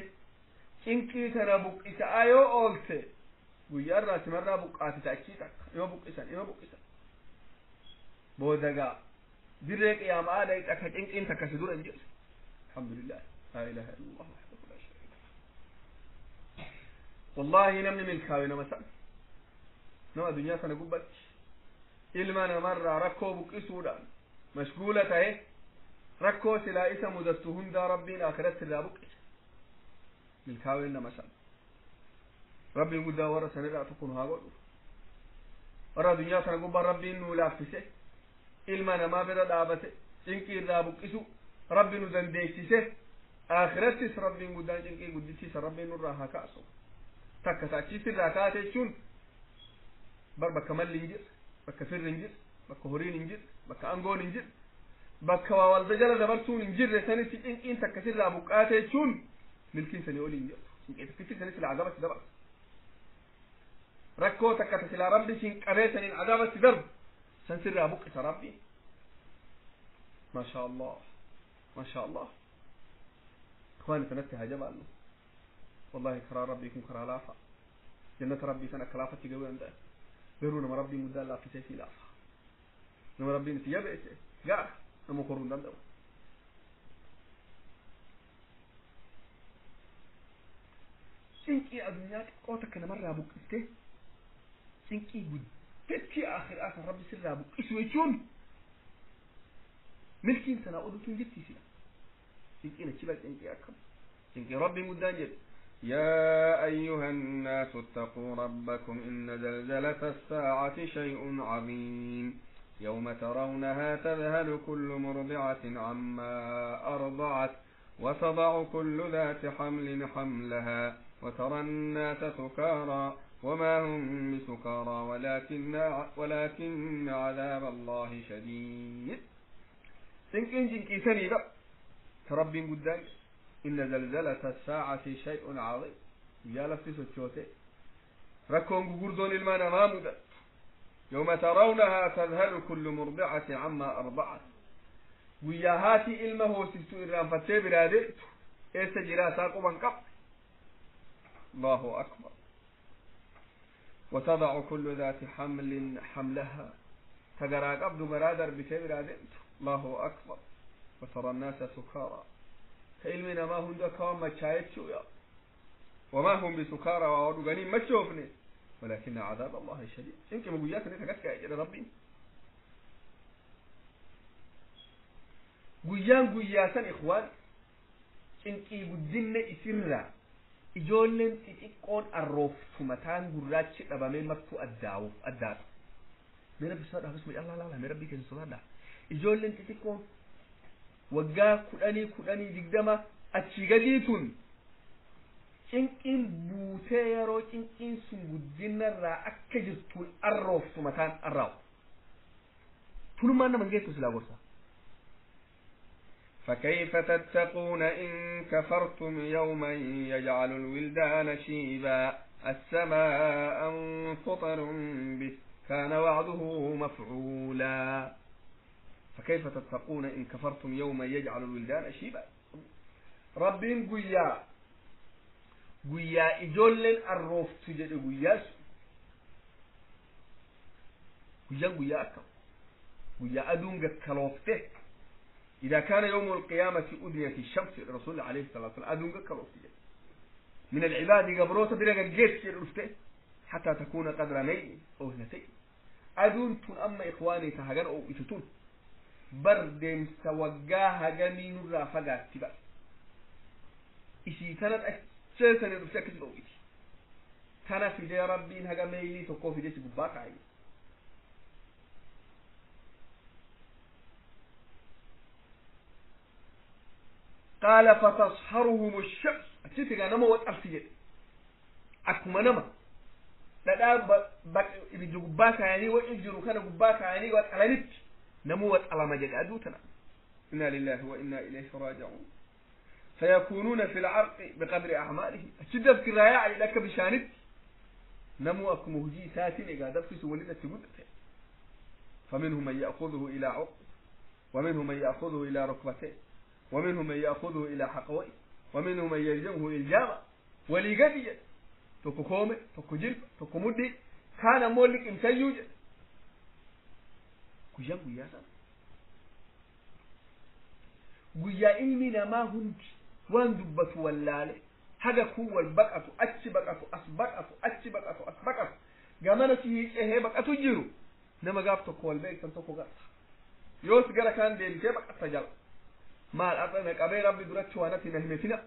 cinqii kana buqqisaa yoo oolte, guyyaa irraa simarraa buqqaatite. Achii takka ima buqqisan, ima buqqisan, boodagaa dirree qiyaamaa dhaqxa, ka cinqiin takka si dura hin jirre. Alhamdulillah. لا إله إلا الله وحده لا شريك له. والله نمني من كاوينا مثلا نوع دنيا سنة قبت ilma namarraa rakkoo buqqisuudhaan mashguula ta'e rakkoo silaa isa mudattu hundaa rabbiin akhiratti irraa buqqise milkaa'een nama sana rabbiin guddaa warra sanirraa tokko nu haa godhu warra addunyaa sana gubbaa rabbiin nuu laaffise ilma namaa bira dhaabate cinqii irraa buqqisu rabbi nu dandeessise akhirattis rabbiin guddaan cinqii guddittiisa rabbiin nurraa haa kaasu takka ta'achiis irraa kaate jechuun bar bakka malli hin jirre bakka firri hin jirre bakka horiin hin jirre bakka aangoon hin jirre bakka waa walda jala dabarsuun hin jirre sanitti cinqiin takka sirraa buqqaate jechuun milkiin sanii olii hin jirtu cinqii takkitti sanii silaa azabatti dabarsu rakkoo takka ta silaa rabbi siin qabee saniin azabatti darbu san sirraa buqqisa rabbi maasha allah maasha allah ikhwaani sanatti haa jabaannu wallahi karaa rabbii kun karaa laafa jannata rabbii san akka laafatti ga'uu danda'a garuu nama rabbiin guddaan laaffisee fi laafa nama rabbiin itti jabeesse gaara nama koruu hin danda'u cinqii addunyaa xiqqoo takka namarraa buqqiste cinqii guddittii akhiraa kan rabbi sirraa buqqisu jechuun milkiin sanaa oduutu hin jirti sila cinqiin achi bal cinqii akkam cinqii rabbiin guddaan jedhe
يا أيها الناس اتقوا ربكم إن زلزلة الساعة شيء عظيم يوم ترونها تذهل كل مرضعة عما أرضعت وتضع كل ذات حمل حملها وترى الناس سكارى وما هم بسكارى ولكن عذاب الله شديد.
cinqiin cinqii sanii ba ta rabbiin guddaan إن زلزلة الساعة شيء عظيم يا لفتي سوتشوتي ركون غردون المانا ما مدت يوم ترونها تذهل كل مرضعة عما أرضعت ويا هاتي إلما هو سيستو إرام فتي برادئت إيسا جرا ساقو من قبل الله أكبر وتضع كل ذات حمل حملها تقرا قبل برادر بتي برادئت الله أكبر وترى الناس سكارى ilmi namaa hunda akka waan machaa'echu ya wamaa hum bisukaara waa dhuganii machoofne walaakina cadaaba allahi shadiid cinqima guyyaa sanii takas ga'e jedhe rabbiin guyyaan guyyaa san ikhwaan cinqii guddinna isirraa ijoolleen xixiqqoon arrooftu mataan gurraachi dhabamee martuu addaa'uuf addaatu mee rabbi sodaadhaa akkasuma callaa laala mee rabbii keessa sodaadhaa ijoolleen xixiqqoon waggaa 10 10 20 achii gadii tun cinqiin buutee yeroo cinqiin sun guddinarraa akka jirtuun arrooftu mataan arraawu tunummaan nama geessu silaa gorsa
فكيف تتقون إن كفرتم يوما يجعل الولدان شيبا السماء انفطر به كان وعده مفعولا
فكيف تتقون إن كفرتم يوما يجعل الولدان شيبا ربين قيا قيا إجولن الروف تجد قيا قيا قيا أكم قيا أدون كالوفته إذا كان يوم القيامة أدنيت الشمس الرسول عليه الصلاة والسلام أدون كالوفته من العباد قبروت بلا جيت حتى تكون قدر ميل أو اثنتين أدون تون أما إخواني تهجر أو إتتون bar deemsa waggaa hagamii nurraa fagaatti ba isii tana acheesanii dhufte akkasi dhoowwiti tana fidee rabbiin haga meeylii tokkoo fidee si gubbaa kaaye qaala fatasharuhum ash-shams achitti egaa nama waxalti jedhe akkuma nama dhadhaa ibidda gubbaa kaayanii waci jiru kana gubbaa kaayanii waxalanitti نمو وطلما جد أدوتنا
إنا لله وإنا إليه راجعون فيكونون في العرق
بقدر أعمالهم أشد في الرياع لك بشانت نمو أكم هجي ساتين إذا دفس ولدت تقول
فمنهم من يأخذه إلى عقب ومنهم من يأخذه إلى ركبتيه ومنهم من يأخذه إلى حقويه ومنهم من يلجمه إلجاما
ولي tokko koome tokko jilba tokko mudhii kaan ammoo liqimsayyuu jedhe guyyaan guyyaa sana guyyaa ilmi namaa hundi
Waan dubbatu wallaale. Haga kun wal baqatu, achi baqatu, as baqatu, achi baqatu, as baqatu. Gamana si hiicehee baqatu jiru. Nama gaaf tokko wal beektan tokko garta. Yoos gara kaan deebitee baqatta jala. Maal har'a na qabee rabbi duratti waan ati na himetina.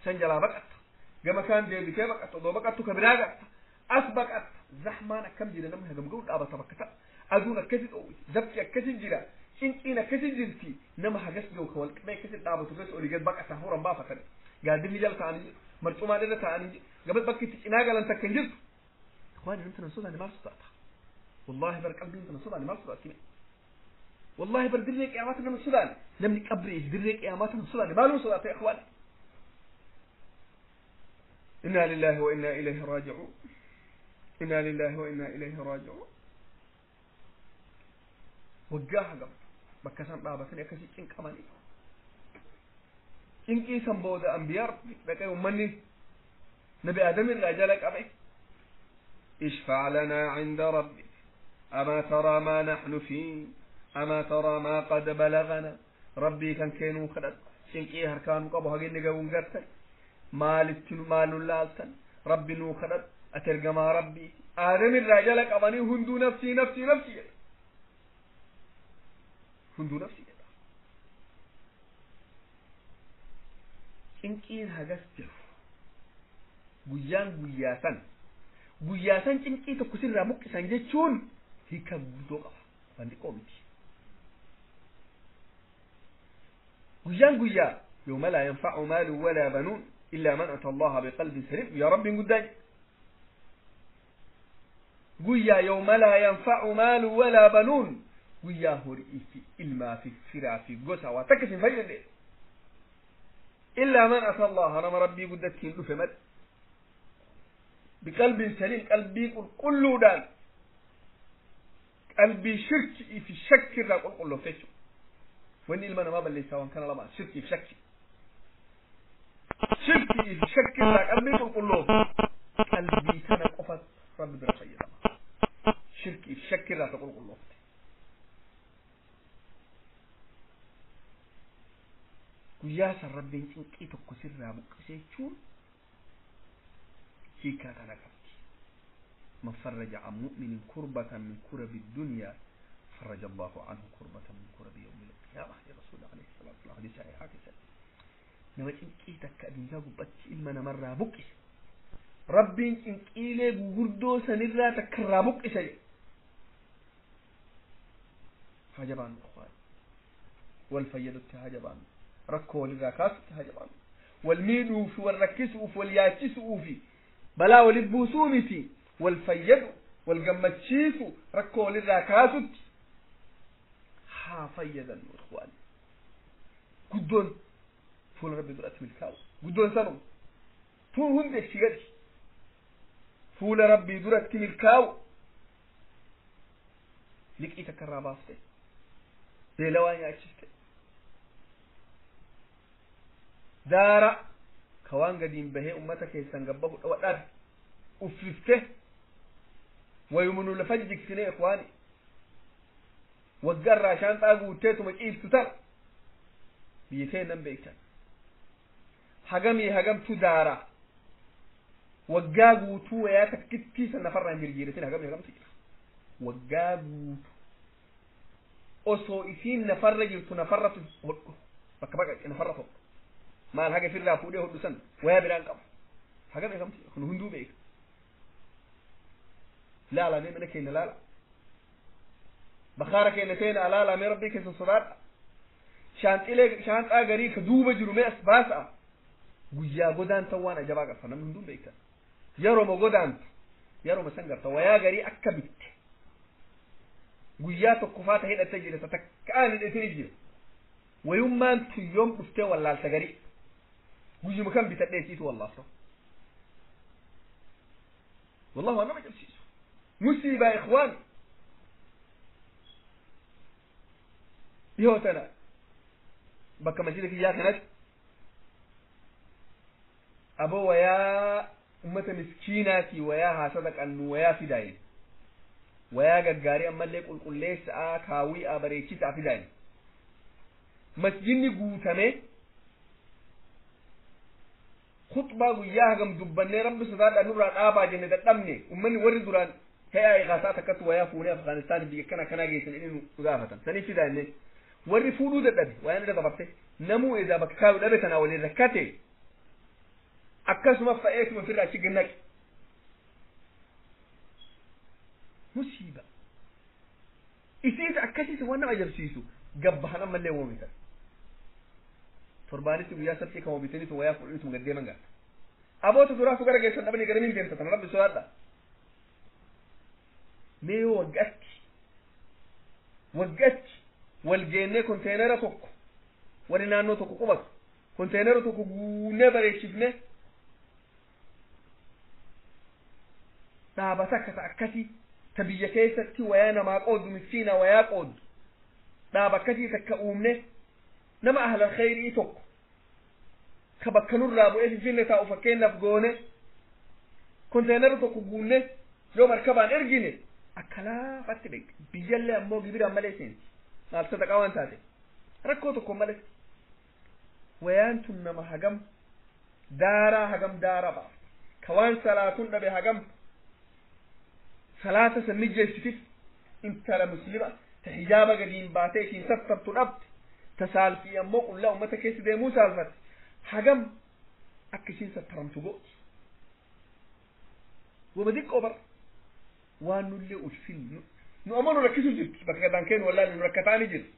San jalaa baqatta. Gama kaan deebitee baqatta. Odoo baqattu ka biraa garta. As baqatta. Zahmaan akkam jira namni hagam ga'u dhaabata bakka ta'a. Aduun akkasi dhoowwiti. Zafti akkasi jira. Cinqiin akkasi jirti. Nama hagas ga'u ka wal qabee akkasi dhaabatu keessa olii gad baqata hafuuran baafatan. Gaaddifni jala ta'anii jiru. Marcumaan irra ta'anii jiru. Gama bakki itti cinaa galan takka hin jirtu. Ikhwaani namni tana sodaanne maal sodaata? Wallaahi bar qalbiin tana sodaanne maal sodaatti? Wallaahi bar dirree qiyaamaa tana sodaanne. Namni qabrii fi dirree qiyaamaa tana sodaanne maalum sodaata ikhwaani?
إنا لله وإنا إليه راجعون إنا لله وإنا إليه راجعون
Waggaa hagam bakka isaan dhaabatanii akkasii cinqamanii. Cinqii san booda ambiyaa dhaqee uummanni nabi Aadam irraa jala qabe.
اشفع لنا عند ربك أما ترى ما نحن فيه أما ترى ما قد بلغنا
Rabbii kan keenuu kadhadhu. Cinqii harkaan qabu haginni gahuun gartan. Maalitti maalun laaltan. Rabbi nuu kadhadhu. Ati ergamaa rabbii. Aadam irraa jala qabanii hunduu nafsii nafsii nafsii jedha. Hunduu nafsii jedha. Cinqiin hagas jiru. Guyyaan guyyaa san. Guyyaa san cinqii tokko sirraa buqqisan jechuun hiika guddoo qaba. Waan xiqqoo miti. Guyyaan guyyaa yawma laa yanfa'u maalun walaa banuun illaa man ata Allaha biqalbin saliim guyyaa rabbiin guddaa jedhe. Guyyaa yawma laa yanfa'u maalun walaa banuun guyyaa horii fi ilmaa fi firaa fi gosa waa takka isin fayyadde. Illaa man ata Allaha nama rabbii guddattiin dhufe malee. Biqalbin saliim qalbii qulqulluudhaan qalbii shirkii fi shakkirraa qulqulloofte jechuudha. Wanni ilma namaa balleessaa waan kana lamaan shirkii fi shakki. Shirkii fi shakkirraa qalbii qulqulloofte qalbii kana qofa rabbi bira fayyadama. Shirkii fi shakkirraa ta qulqulloofte. Guyyaa san rabbiin cinqii tokko sirraa buqqise jechuun hiikaa kana qabdi. Man farraja an mu'minin kurbatan min kurabi dunyaa فرج الله عنه كربة من كرب يوم القيامة يا رسول الله عليه الصلاة والسلام حديث صحيح كذا نما cinqii takka addunyaa gubbatti ilma namarraa buqqise rabbiin cinqiilee gurguddoo sanirraa takka irraa buqqise jedhe haa jabaannu ikhwaan wal fayyadutti haa jabaannu rakkoo walirraa kaasutti haa jabaannu wal miidhuufi wal rakkisuuf wal yaachisuufi balaa walit buusuu miti wal fayyadu wal gammachiisu rakkoo walirraa kaasutti haa fayyadannu ikhwaan guddoon fuula rabbi duratti milkaa'u guddoon sanuma tun hundi achi gadi fuula rabbii duratti milkaa'u liqii takka irraa baafte beelawaa nyaachifte daara ka waan gadiin bahee ummata keessan gabbahu dhawadhabe uffifte wayumunu lafa jigsine ikwaani waggarraa shaanxaa guutteetuma ciiftu tana biyya teennan beektan hagamii hagamtu daara waggaa guutuu wayaa takkittii san nafarraa hin jirjiiratin hagamii hagamtu jira waggaa guutuu osoo isiin nafarra jirtu nafarratu hodhu bakka bakka nafarra hodhu maal haga ifirraa fuudhee hodhu san wayaa biraan qabu hagamii hagamtu jira kun hunduu beeka laala mee mana keenya laala bakaara keenya teena alaala mee rabbii keessa sodaadha shaanxilee shaanxaa garii ka duuba jiru mee as baasa'a guyyaa godaantan waan ajabaa qabta namni hunduu beektan yeroma godaantu yeroma san garta wayaa garii akka bitte guyyaa tokko faata hidhattee jira ta takkaan hidhatini jira wayummaan tuyyoom dhuftee wallaalta garii guyyuma kan bitadhee siitu wallaalta والله أنا ما جبسيسو musiibaa ikhwaan dhihoo tana bakka masjida kiyyaa kanatti aboo wayaa ummata miskiinaatii wayaa haa sadaqannu wayaa fidaayin wayaa gaggaarii ammallee qulqulleessaa kaawwi'aa bareechisaa fidaayin masjidni guutame
Khutbaa guyyaa hagam dubbannee rabbi sodaadhaa nurraa dhaabaa jenne dadhabne. Ummanni warri duraan he'aa iqaasaa takkatti wayaa fuunee Afgaanistaan biyya akkana akkanaa geessan inni nu gaafatan sanii fidaa jenne. Warri fuudhuu dadhabe wayaan irra dabartee namuu edaa bakka kaayuu dhabe tanaa waliin rakkate akkasuma fa'eetuma ofirraa achi gannaqe. Musiiba isiis akkasiis waan nama ajabsiisu gabbahan ammallee oomitan torbaanitti guyyaa sabtii kan oomitaniitu wayaa fudhaniitu gaddeeman gaata aboota duraatu gara geessan dhabanii garamiin deemtatan. Rabbi sodaadha. Mee yoo waggaatti wal geennee konteenera tokko warri naannoo tokko qubatu konteenera tokko guunnee bareechifne dhaabata akkasa akkasii ta biyya keessatti wayaa namaa qooddu, miskiina wayaa qooddu, dhaaba akkasii takka uumne, nama ahlal khayrii tokko ka bakka nurraa bu'ee Finfinne taa'u fakkeenyaaf goone konteenera tokko guunne yoo markabaan ergine akka laafatti dhaqe. Biyyallee ammoo gibiraan malee seenti, maal sadaqaa waan taate rakkoo tokko malee. Wayaan tun nama hagam daaraa hagam daaraa baafte, ka waan salaatuun dhabe hagam salaata san mijeessitif. Intala muslima ta hijaaba gadiin baatee ishiin sattartu dhabde, ta saalfii ammoo qullaa ummata keessa deemuu saalfatte, hagam akka ishiin sattaramtu gooti. Wama xiqqoo bar waan nullee ulfin nu ammoo nu rakkisu jirti bakka gadaan keenu wallaahi nu rakkataani jirti.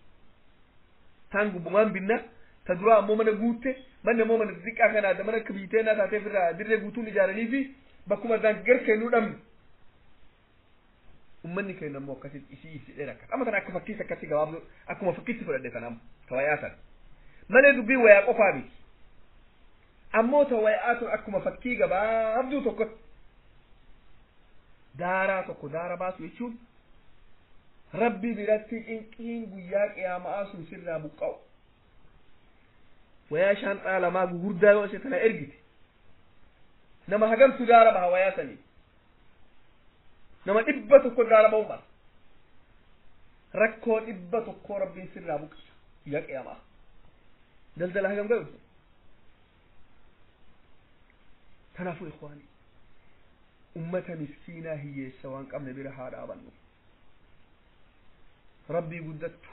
Taan gubbumaan binna ta duraa ammoo mana guutte, manni ammoo mana xixiqqaa kanaa mana akka biiteenaa taateef irraa dirree guutuun ijaaranii fi bakkuma daan gar kennuu dhabne. Ummanni keenya ammoo akkasitti isii ibsidhee rakkata. Amma tana akka fakkiis akkatti gabaabduu akkuma fakkiitti fudhadhe kana amma ta wayaa sana malee dubbiin wayaa qofaa miti. Ammoo ta wayaa tun akkuma fakkii gabaabduu tokkotti daaraa tokko daara baasu jechuun rabbi biratti cinqiin guyyaa qiyaamaa sun sirraa buqqa'u. Wayaa shaanxaa lamaa gugurdaa yoo isa tana ergite nama hagamtu daara baha? Wayaa sanii nama 100 daara ba'u mala. Rakkoo 100 rabbiin sirraa buqqisa guyyaa qiyaamaa. Daldala hagam gahu? Kanaafuu ikhwaani, ummata miskiinaa hiyyeessa waan qabne bira haa dhaabannu. Rabbii guddattu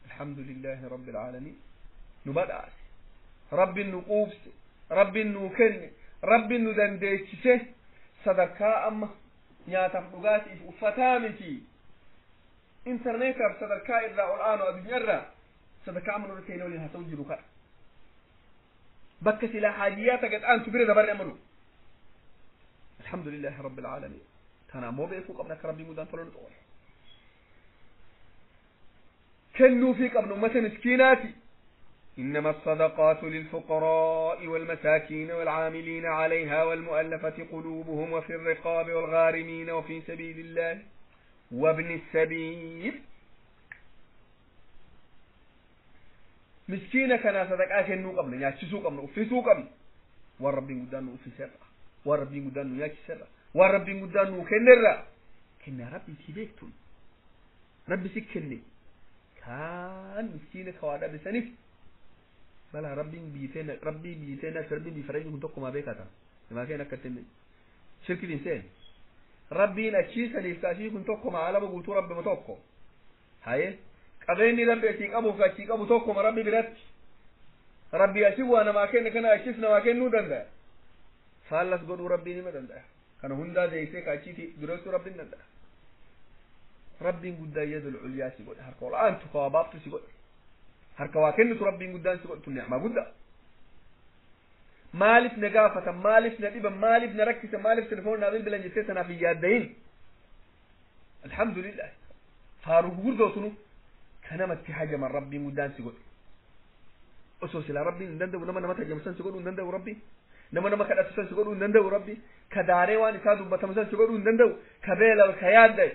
alhamdulillaahi rabbil aalamiin nu badhaase, rabbiin nu quubse, rabbiin nu kenne, rabbiin nu dandeechise. Sadarkaa amma nyaataaf dhugaatiif uffataa miti, intarneetaaf sadarkaa irraa ol aanu addunyaarraa sadarkaa amma nurra seenee waliin haasa'u jiru kana bakka silaa haajiyyaata gad aantu bira dabarre amma nu alhamdulillahi rabbil aalamiin. Tana ammoo beekuu qabna akka rabbiin guddaan tola nu xoole kennuufii qabna ummata miskiinaati. إنما الصدقات للفقراء والمساكين والعاملين عليها والمؤلفة قلوبهم وفي الرقاب والغارمين وفي سبيل الله وابن السبيل. مسكينة كان صدقاء كنو قبل ياتشسو قبل أفسو قبل والرب قدان أفسر والرب قدان ياتشسر والرب قدان كنرا كنا ربي تبيتون ربي سكني كان مسكينة كوادا بسنف bala rabbiin biiteen rabbii biiteen akka rabbiin biifaranii kun tokkumaa beekata namaa keen akka ittiin shirkiin hin seene. Rabbiin achii saniif kaashii kun tokkuma alama guutuu rabbima tokko haye. Qabeenyi rabbi achii qabuuf achii qabu tokkuma rabbi biratti. Rabbi achii waa namaa kenne kana achis namaa kennuu danda'a, faallas godhuu rabbiin hima danda'a. Kana hundaa deeysee kaachiiti dureessuu rabbiin danda'a. Rabbiin guddaa yadul culyaa si godhe, harka ol aantu ka waa baaftu si godhe, harka waa kennitu rabbiin guddaan si godhe. Nicmaa guddaa. Maaliif na gaafatan, maaliif na dhiban, maaliif na rakkisan, maaliif telefoon naa bilbilan jettee sanaaf hin yaaddayin. Alhamdulillah, faaruu gurguddoo kanamatti hajaman rabbiin guddaan si godhe. Osoo silaa rabbiin hin danda'u nama namatti hajamu san si godhuu hin danda'u. Rabbiin nama nama kadhatu san si godhuu hin danda'u. Rabbi ka daaree waan isaa dubbatamu san si godhuu hin danda'u. Ka beela ka yaaddaye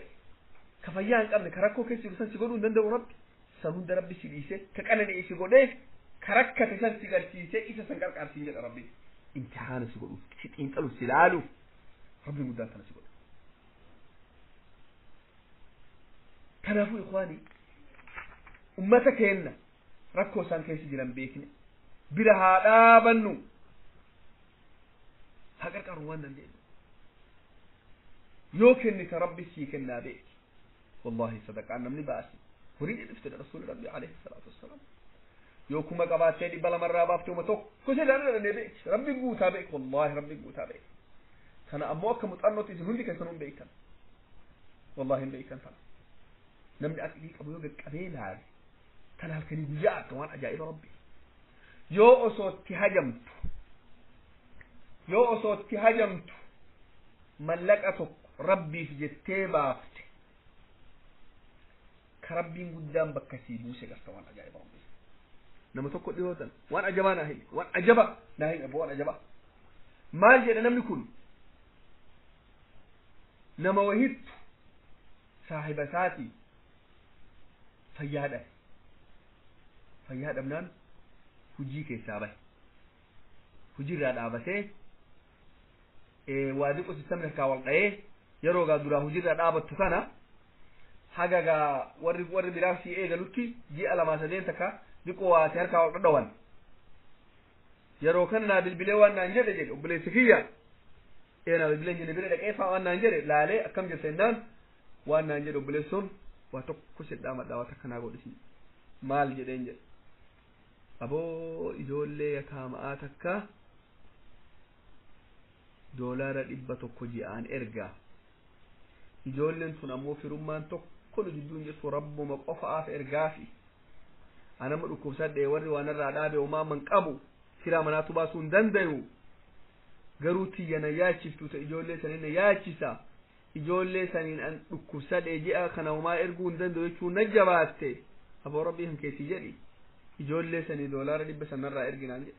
ka fayyaa hin qabne ka rakkoo keessa jiru san si godhuu hin danda'u. Rabbi san hunda rabbi si dhiise, ka qanani'e si godhee, ka rakkate san si garsiise, isa san qarqaarsiin jedha. Rabbi imtihaana si godhuuf, si xiinxaluuf, si laaluuf rabbiin guddaan kana si godhe. Kanaafuu ikwaanii, ummata keenna rakkoo isaan keessa jiran beekne bira haa dhaabannu.
Haa qarqaaru waan dandeenyu. Yoo kennite rabbi sii kennaa beeki. Wallaahi sadaqaan namni baase horii dhifte rasuulli rabbi alayhi salaatu wassalaam. Yoo kuma qabaattee 200 irraa baaftee uma tokko sirraa dhandhee beeki. Rabbi guutaa beeki. Wallaahi rabbi guutaa beeki. Kana ammoo akka muuxannootti isin hundi keessanuu hin beektan. Wallaahi hin beektan tana. Namni aqlii qabu yoo qaqqabee ilaale tana halkanii guyyaa akka waan ajaa'iba rabbi. Yoo osoo itti hajamtu yoo osoo itti hajamtu mallaqa tokko rabbiif jettee baafte ka rabbiin guddaan bakka sii buuse garta waan ajaa'iba rabbi. Nama tokko dhiyootan waan ajabaa naa himi waan ajaba naa himi waan ajabaa maal jedhe namni kun nama wahittu saahiba isaatii fayyaa dhabe fayyaa dhabnaan hujii keessaa bahe hujiirraa dhaabatee waa diqo sistamni harkaa wal dha'ee yeroo gaa duraa hujiirraa dhaabattu kana haga gaa warri warri biraa sii eegalutti ji'a 2 3 takka diqo waate harkaa wal dhadhawan yeroo kana naa bilbilee waan naan jedhe jedhe obboleessi kiyya ee naa bilbilee jenne bira dhaqee faa waan naan jedhe laalee akkam jirta jennaan waan naan jedhe obboleessuun waa tokko sidhaa madhaa waa takka naa godhisi maal jedheen jedhe aboo ijoollee yataama'aa takka $100 ji'aan ergaa ijoolleen tun ammoo firummaan tokko nu jidduu hin jirtu rabbuma qofaaf ergaafi anama dhukkubsadhee warri waan irraa dhaabe homaa man qabu firaa manaatu baasuu hin dandayu garuu tiyya na yaachiftu ta ijoollee saniin na yaachisa ijoollee saniin an dhukkubsadhee ji'a kana homaa erguu hin dandayu jechuun na jabaatte aboo rabbii kan keetii jedhi ijoollee sanii $100 narraa erginaan jedhe.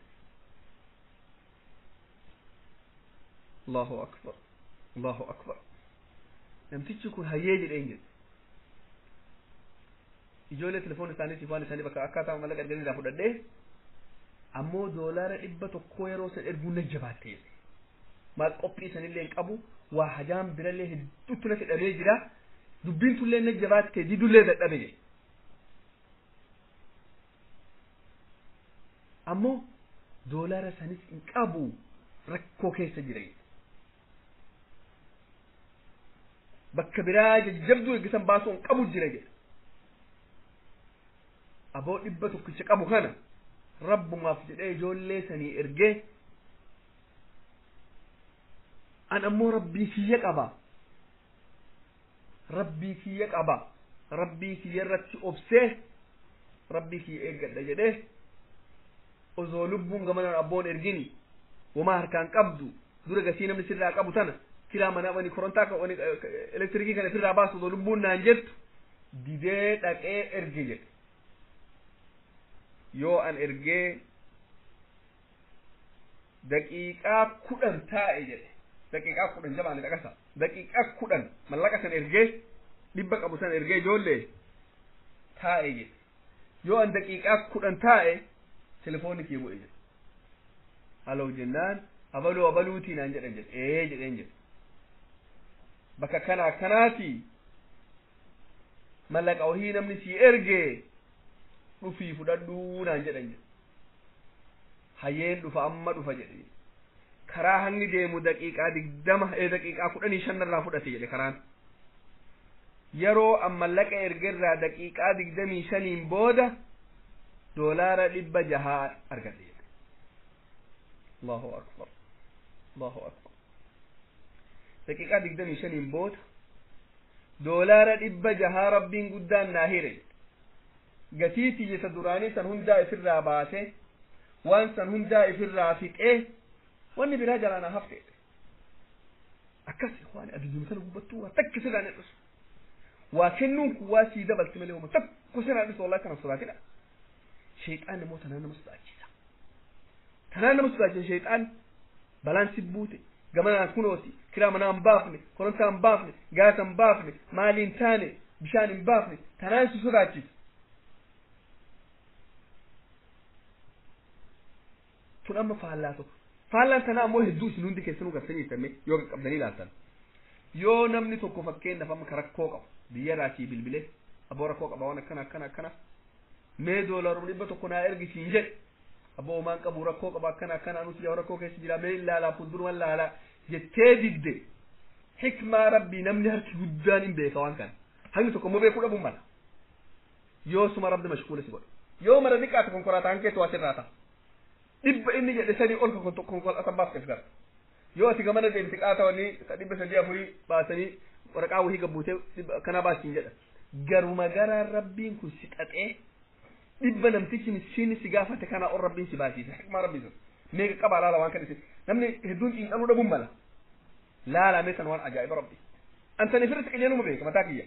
Allahu akbar Allahu akbar. Namtichi kun hayyee jedheen jedhe. Ijoollee telefoon isaaniitiif waan isaanii bakka akkaataa mallaqa erganii irraa fudhadhee ammoo $100 yeroo san erguun na jabaatte jedhe. Maal qophii sanillee hin qabu waa hajaan birallee hedduutu natti dhabee jira dubbiin tullee na jabaatte didullee dadhabe jedhe. Ammoo doolaara sanis hin qabu rakkoo keessa jira jedhe. Bakka biraa jajjabduu eeggisan baasuu hin qabu jira jedhe. Aboo 100 qabu kana rabbumaaf jedhee ijoollee sanii ergee an ammoo rabbii kiyya qaba rabbii kiyya qaba rabbii kiyya irratti obsee rabbii kiyya eeggadha jedhee osoo lubbuun gamanaan abboon ergini wamaa harkaan qabdu dura gasii namni sirraa qabu tana kiraa manaa wani korontaa wani elektirikii kana sirraa baasu osoo lubbuun naan jettu didee dhaqee erge jedhe. Yoo an ergee daqiiqaa 10 taa'e jedhe daqiiqaa 10 jabaani dhaqasa daqiiqaa 10 mallaqa san ergee 100 qabu san ergee ijoollee taa'e jedhe. Yoo an daqiiqaa 10 taa'e telefoonni kee bu'e jedhe. Aloo jennaan abaluu abaluutii naan jedhan jedhe ee jedheen jedhe. Bakka kana akkanaati mallaqa wahii namni sii ergee dhufii fudhadhuu naan jedhan jedhe. Hayyeen dhufa amma dhufa jedhe. Karaa hangi deemu daqiiqaa 20 daqiiqaa 15 irraa fudhate jedhe karaan. Yeroo an mallaqa ergerraa daqiiqaa 25 booda $600 argadhe jedhe. Allahu akbar Allahu akbar. Daqiiqaa 25 booda $600 rabbiin guddaan naa hire. Gatii tiyya duraanii san hundaa ifirraa baase waan san hundaa ifirraa fixee wanni biraa jalaa naa hafte. Akkas ikhwaani adunyuma sana gubbattuu waa takka sirraa hin dhisu. Waa kennuun kun waa sii dabalti malee wama tokko sirraa hin dhisu wallahi kana sodaatinaa. Sheexaan immoo tanaan nama sodaachisa. Tanaan nama sodaachisa sheexaan balaan si buute gamanaan kunooti kiraa manaa hin baafne korontaa hin baafne gaasa hin baafne maalii hin taane bishaan hin baafne tanaan si sodaachisa. Tun amma faallaa tokko. Faallaan tanaa ammoo hedduu isin hundi keessanuu gartanii jirtan yoo qaqqabdanii ilaaltan. Yoo namni tokko fakkeenyaaf amma rakkoo qabu biyyarraa sii bilbilee aboo rakkoo qaba waan akkana akkana akkana mee $100 naa ergi siin jedhe
Abboo maan qabu rakkoo qaba akkana akkana anuti yaa rakkoo keessa jira mee ilaalaa fuulduruma ilaalaa jettee didde hikmaa rabbii namni harki guddaan hin beeka waan kana hangi tokko immoo beekuu dhabuun mala yoo suma rabbi mashkuula si godha yoo mara dhiqaate konkolaataan keetu waa sirraa ta'a dhibba inni jedhe sadii ol konkolaataan baafteef gara yoo ati gamana deemte qaata wanni 300-400 baasanii waraqaa wahii gabbuutee dhibba kana baasiin jedha garuma garaan rabbiin kun si xaxee dhibba namtichi miskiinni si gaafate kana ol rabbiin si baasiisa hikmaa rabbii sun meeqa qabaa laala waan kan isin namni hedduun xiinxaluu dhabuun mala laala mee tan waan ajaa'iba rabbi antani firritti qajeeluma beeka mataa kiyya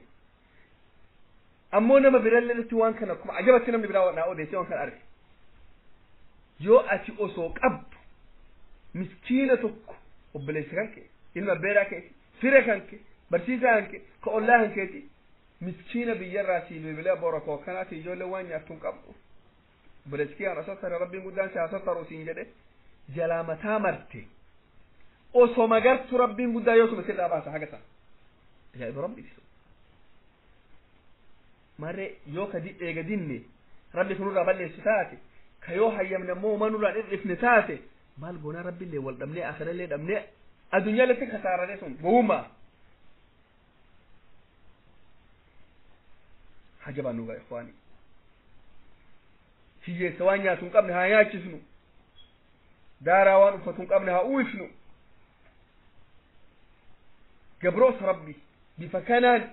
ammoo nama birallee waan kana akkuma ajabatti namni biraa naa odeessee waan kana arge yoo ati osoo qabdu miskiina tokko obboleessa kan kee ilma beeraa keeti fira kan kee barsiisaa kan kee ka ollaa kan keeti miskiina biyyarraa sii bilbilee abboo rakkoo akkanaati ijoollee waan nyaattu hin qabdu obboleessi kiyaan asattare rabbiin guddaan si asattaru siin jedhe jalaa mataa marte osoo magartu rabbiin guddaa yoo suma sirraa baasa haga sana ajaa'iba rabbi ibsu marree yoo ka eega dinne rabbi kunurraa balleessu taate ka yoo hayyamne ammoo manurraa dhidhifne taate maal goonaa rabbiillee wal dhabnee akhirallee dhabnee addunyaalletti kasaararee sun gowwummaa hajabaa nuugaa ikhwaani hiyyeessa waan nyaatu hin qabne haa nyaachisnu daaraa waan uffatu hin qabne haa uwwifnu gabroota rabbi bifa kanaan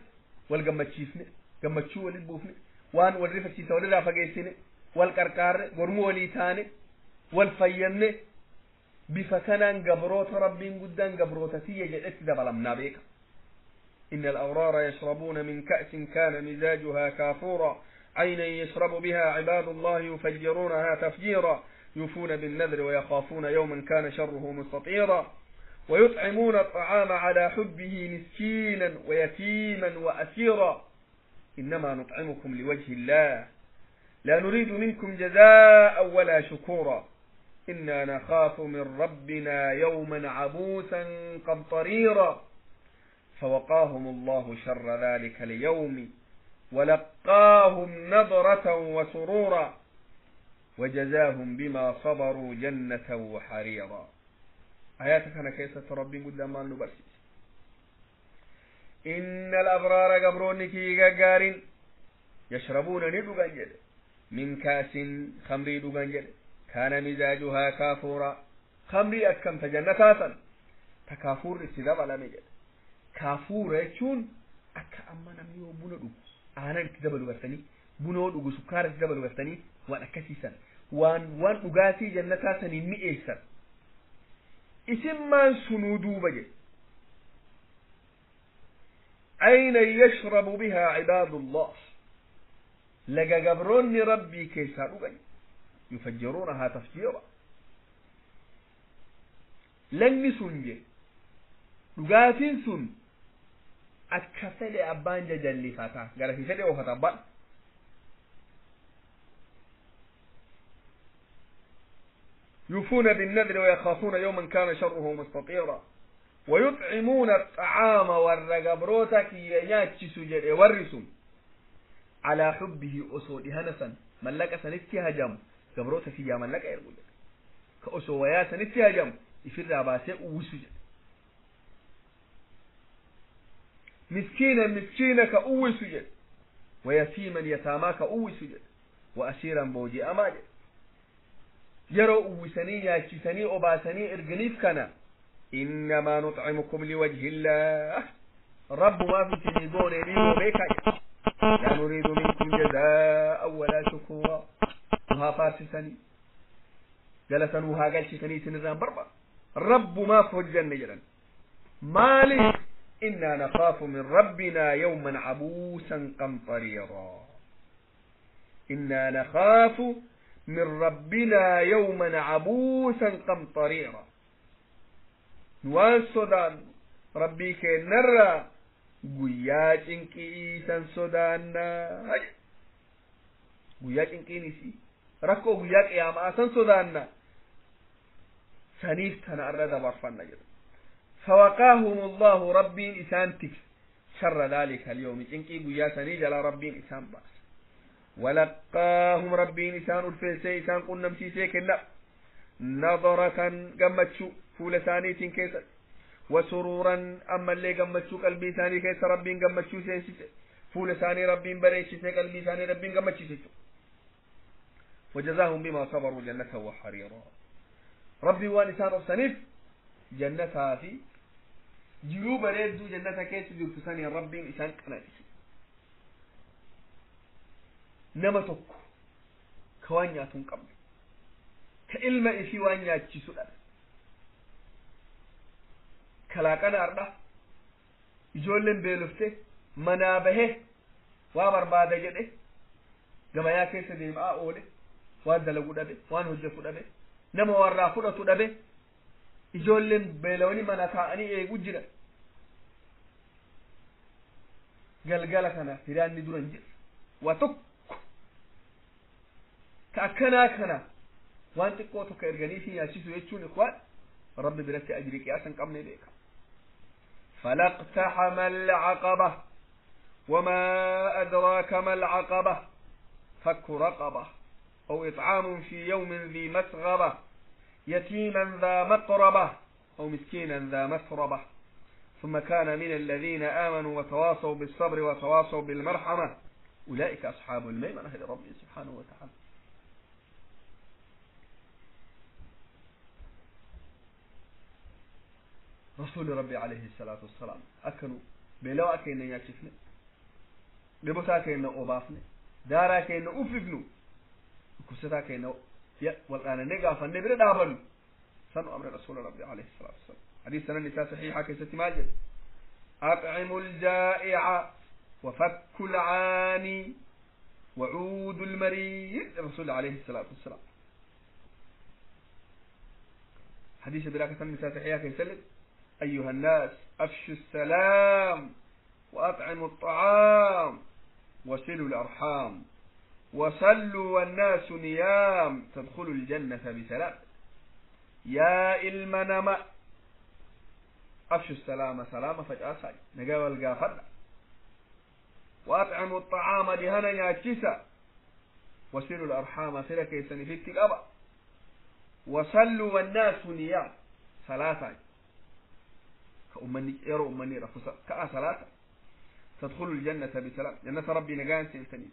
wal gammachiifne gammachuu walin buufne waan wal rifachiisa walirraa fageessine wal qarqaarre gormuu walii taane wal fayyamne bifa kanaan gabroota rabbiin guddaan gabroota tiyya jedhetti dabalamnaa beeka إن الأبرار يشربون من كأس كان مزاجها كافورا عينا يشرب بها عباد الله يفجرونها تفجيرا يوفون بالنذر ويخافون يوما كان شره مستطيرا ويطعمون الطعام على حبه مسكينا ويتيما وأسيرا إنما نطعمكم لوجه الله لا نريد منكم جزاء ولا شكورا إنا نخاف من ربنا يوما عبوسا قمطريرا فوقاهم الله شر ذلك اليوم ولقاهم نضرة وسرورا وجزاهم بما صبروا جنة وحريرا آياتك أنا كيسة ربي قدام ما نبرسيس إن الأبرار قبرونك غارين يشربون ندوغان جد من كاس خمري دوغان جد كان مزاجها كافورا خمري أكم تجنتاسا تكافور استداب على مجد kaafuura jechuun akka amma namni yoo buna dhugu aanan itti dabalu gartanii buna yoo dhugu sukkaara itti dabalu gartanii waan akkasiisan waan waan dhugaatii jannataa saniin mi'eessan isin maan sunuu duuba jedhe ayna yashrabu bihaa cibaadullah laga gabroonni rabbii keessaa dhugan yufajjiruunahaa tafjiira lagni sun jedhe dhugaatiin sun akka fedhe abbaan jajallifata gara fi fedhe oofata abbaan يوفون بالنذر ويخافون يوما كان شره مستطيرا ويطعمون الطعام والرقبروتك يناتشس ورس على حبه أسود هنسا ملك سنتي هجم قبروتك يا ملك يرقل كأسو ويا سنتي هجم يفر باسئ وسجد مسكينا مسكينا كأوي سجد ويتيما يتاما كأوي سجد وأسيرا بوجي أماجد يرو أوسني ياكسني أباسني إرجنيف كان إنما نطعمكم لوجه الله رب ما في تنيبون لي وبيك لا نريد منكم جزاء ولا شكورا وها فارسسني جلسا وها قلشسني سنران بربا رب ما فوجن جلا مالك إنا نخاف من ربنا يوما عبوسا قمطريرا إنا نخاف من ربنا يوما عبوسا قمطريرا نوان سودان ربي كي نرى guyyaa cinqiisan sodaannaa guyyaa cinqiinisi rakkoo guyyaa qiyaamaa san sodaanna saniif tana irra dabarfanna jedha فوقاهم الله ربي إسان تكس شر ذلك اليوم إنكي قيا سني جلا ربي إسان باس ولقاهم ربي نسان الفيسي إسان قلنا مسيسي كنا نظرة قمتشو فول ثانية كيسا وسرورا أما اللي قمتشو قلبي ثاني كيسا ربي قمتشو سيسي فول ثاني ربي بريشي قلبي ثاني ربي قمتشو سيسي وجزاهم بما صبروا جنة وحريرا ربي وانسان الصنيف جنتها في جيوب ريدو جنتها كيس جلتساني ربي إسان قناتي nama tokko ka waan nyaatu hin qabne ka ilma isii waan nyaachisu dhabe ka laaqana ardha ijoolleen beelofte manaa bahe waa barbaada jedhe gabayaa keessa deemaa oole waan dalagu dhabe waan hojjetu dhabe nama warraa fudhatu dhabe ijoolleen beelawanii mana taa'anii eegu jiran galgala kana hiriyaanni dura hin jirre waa tokko ka akkanaa kana waan xiqqoo tokko erganii fi nyaachisu jechuun ikhwaan rabbi biratti ajrii qiyaasa hin qabne beeka فلاقتحم العقبة وما أدراك ما العقبة فك رقبة أو إطعام في يوم ذي مسغبة يتيما ذا مقربة أو مسكينا ذا مسربة ثم كان من الذين آمنوا وتواصوا بالصبر وتواصوا بالمرحمة أولئك أصحاب الميمنة لربي سبحانه وتعالى رسول ربي عليه الصلاة والسلام أكنوا بلو أكينا ياشفنا لبوتا كينا أوبافنا دارا كينا أوففنو كستا كينا والآن نقافا نبرد دابن سنو أمر رسول ربي عليه الصلاة والسلام حديث سنة النساء صحيحة كيسة ماجد أطعموا الجائع وفك العاني وعود المريض الرسول عليه الصلاة والسلام حديث براكة النساء صحيحة كيسة أيها الناس أفشوا السلام وأطعموا الطعام وصلوا الأرحام وصلوا والناس نيام تدخلوا الجنة بسلام يا المنم أفشوا السلام سلام فجأة ساي نقاوى القافل وأطعموا الطعام لهنا يا وصلوا الأرحام سلك سنفت الأبا وصلوا والناس نيام ثلاثة كأمني يروا أمني رفصة كأ ثلاثة تدخلوا الجنة بسلام جنة ربي نجان سنتني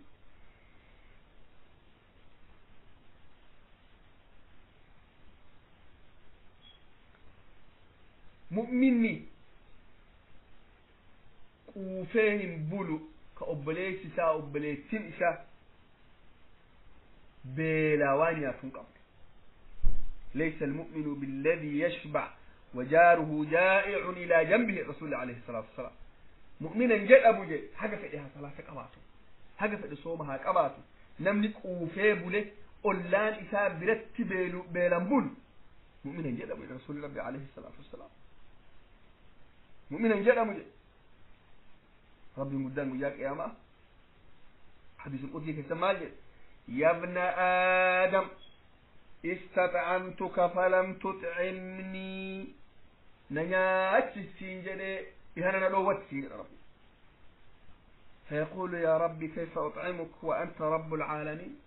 مؤمني quufee bulu ka obboleessi isaa obboleettiin isaa beelaa waan nyaatu hin qabne ليس المؤمن بالذي يشبع وجاره جائع إلى جنبه الرسول عليه الصلاة والسلام مؤمنا جاء أبو جاء حاجة فإيها صلاة قباته حاجة فإيه صومها قباته نملك أوفي بله أولان إساء برت بيلان بول مؤمنا جاء أبو رسول الله عليه الصلاة والسلام مؤمنا جاء أبو جاء ربي قدام وياك يا ما حديث القدسي كسماجد يا ابن آدم استطعمتك فلم تطعمني نياتي السنجد إهانا نلوت يا ربي فيقول يا ربي كيف أطعمك وأنت رب العالمين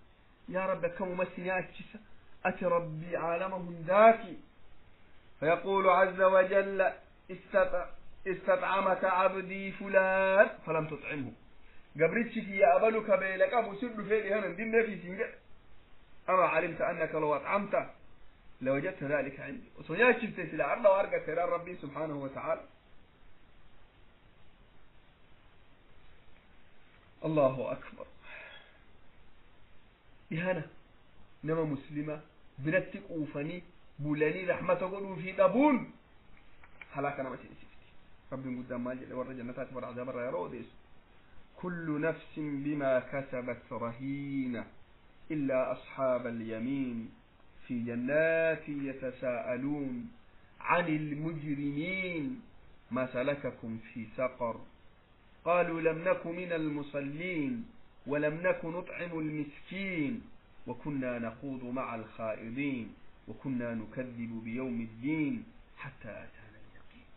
يا رب كم مسنياتي أتي ربي عالمهم ذاتي فيقول عز وجل استطعمك عبدي فلان فلم تطعمه قبرتك يا أبلك بيلك أبو سر في إهانا دين في سنجد أما علمت أنك لو أطعمته لوجدت ذلك عندي وصنيا شفت إلى أرض وأرقى خيران ربي سبحانه وتعالى الله أكبر إهانة نما مسلمة بنتك أوفني بولاني رحمة قلوا في دبون هلاك أنا ما سيفتي ربي قدام ما جل ورى جنتات ورى عذاب الرياض كل نفس بما كسبت رهينة إلا أصحاب اليمين في جنات يتساءلون عن المجرمين ما سلككم في سقر قالوا لم نك من المصلين ولم نك نطعم المسكين وكنا نخوض مع الخائضين وكنا نكذب بيوم الدين حتى أتانا اليقين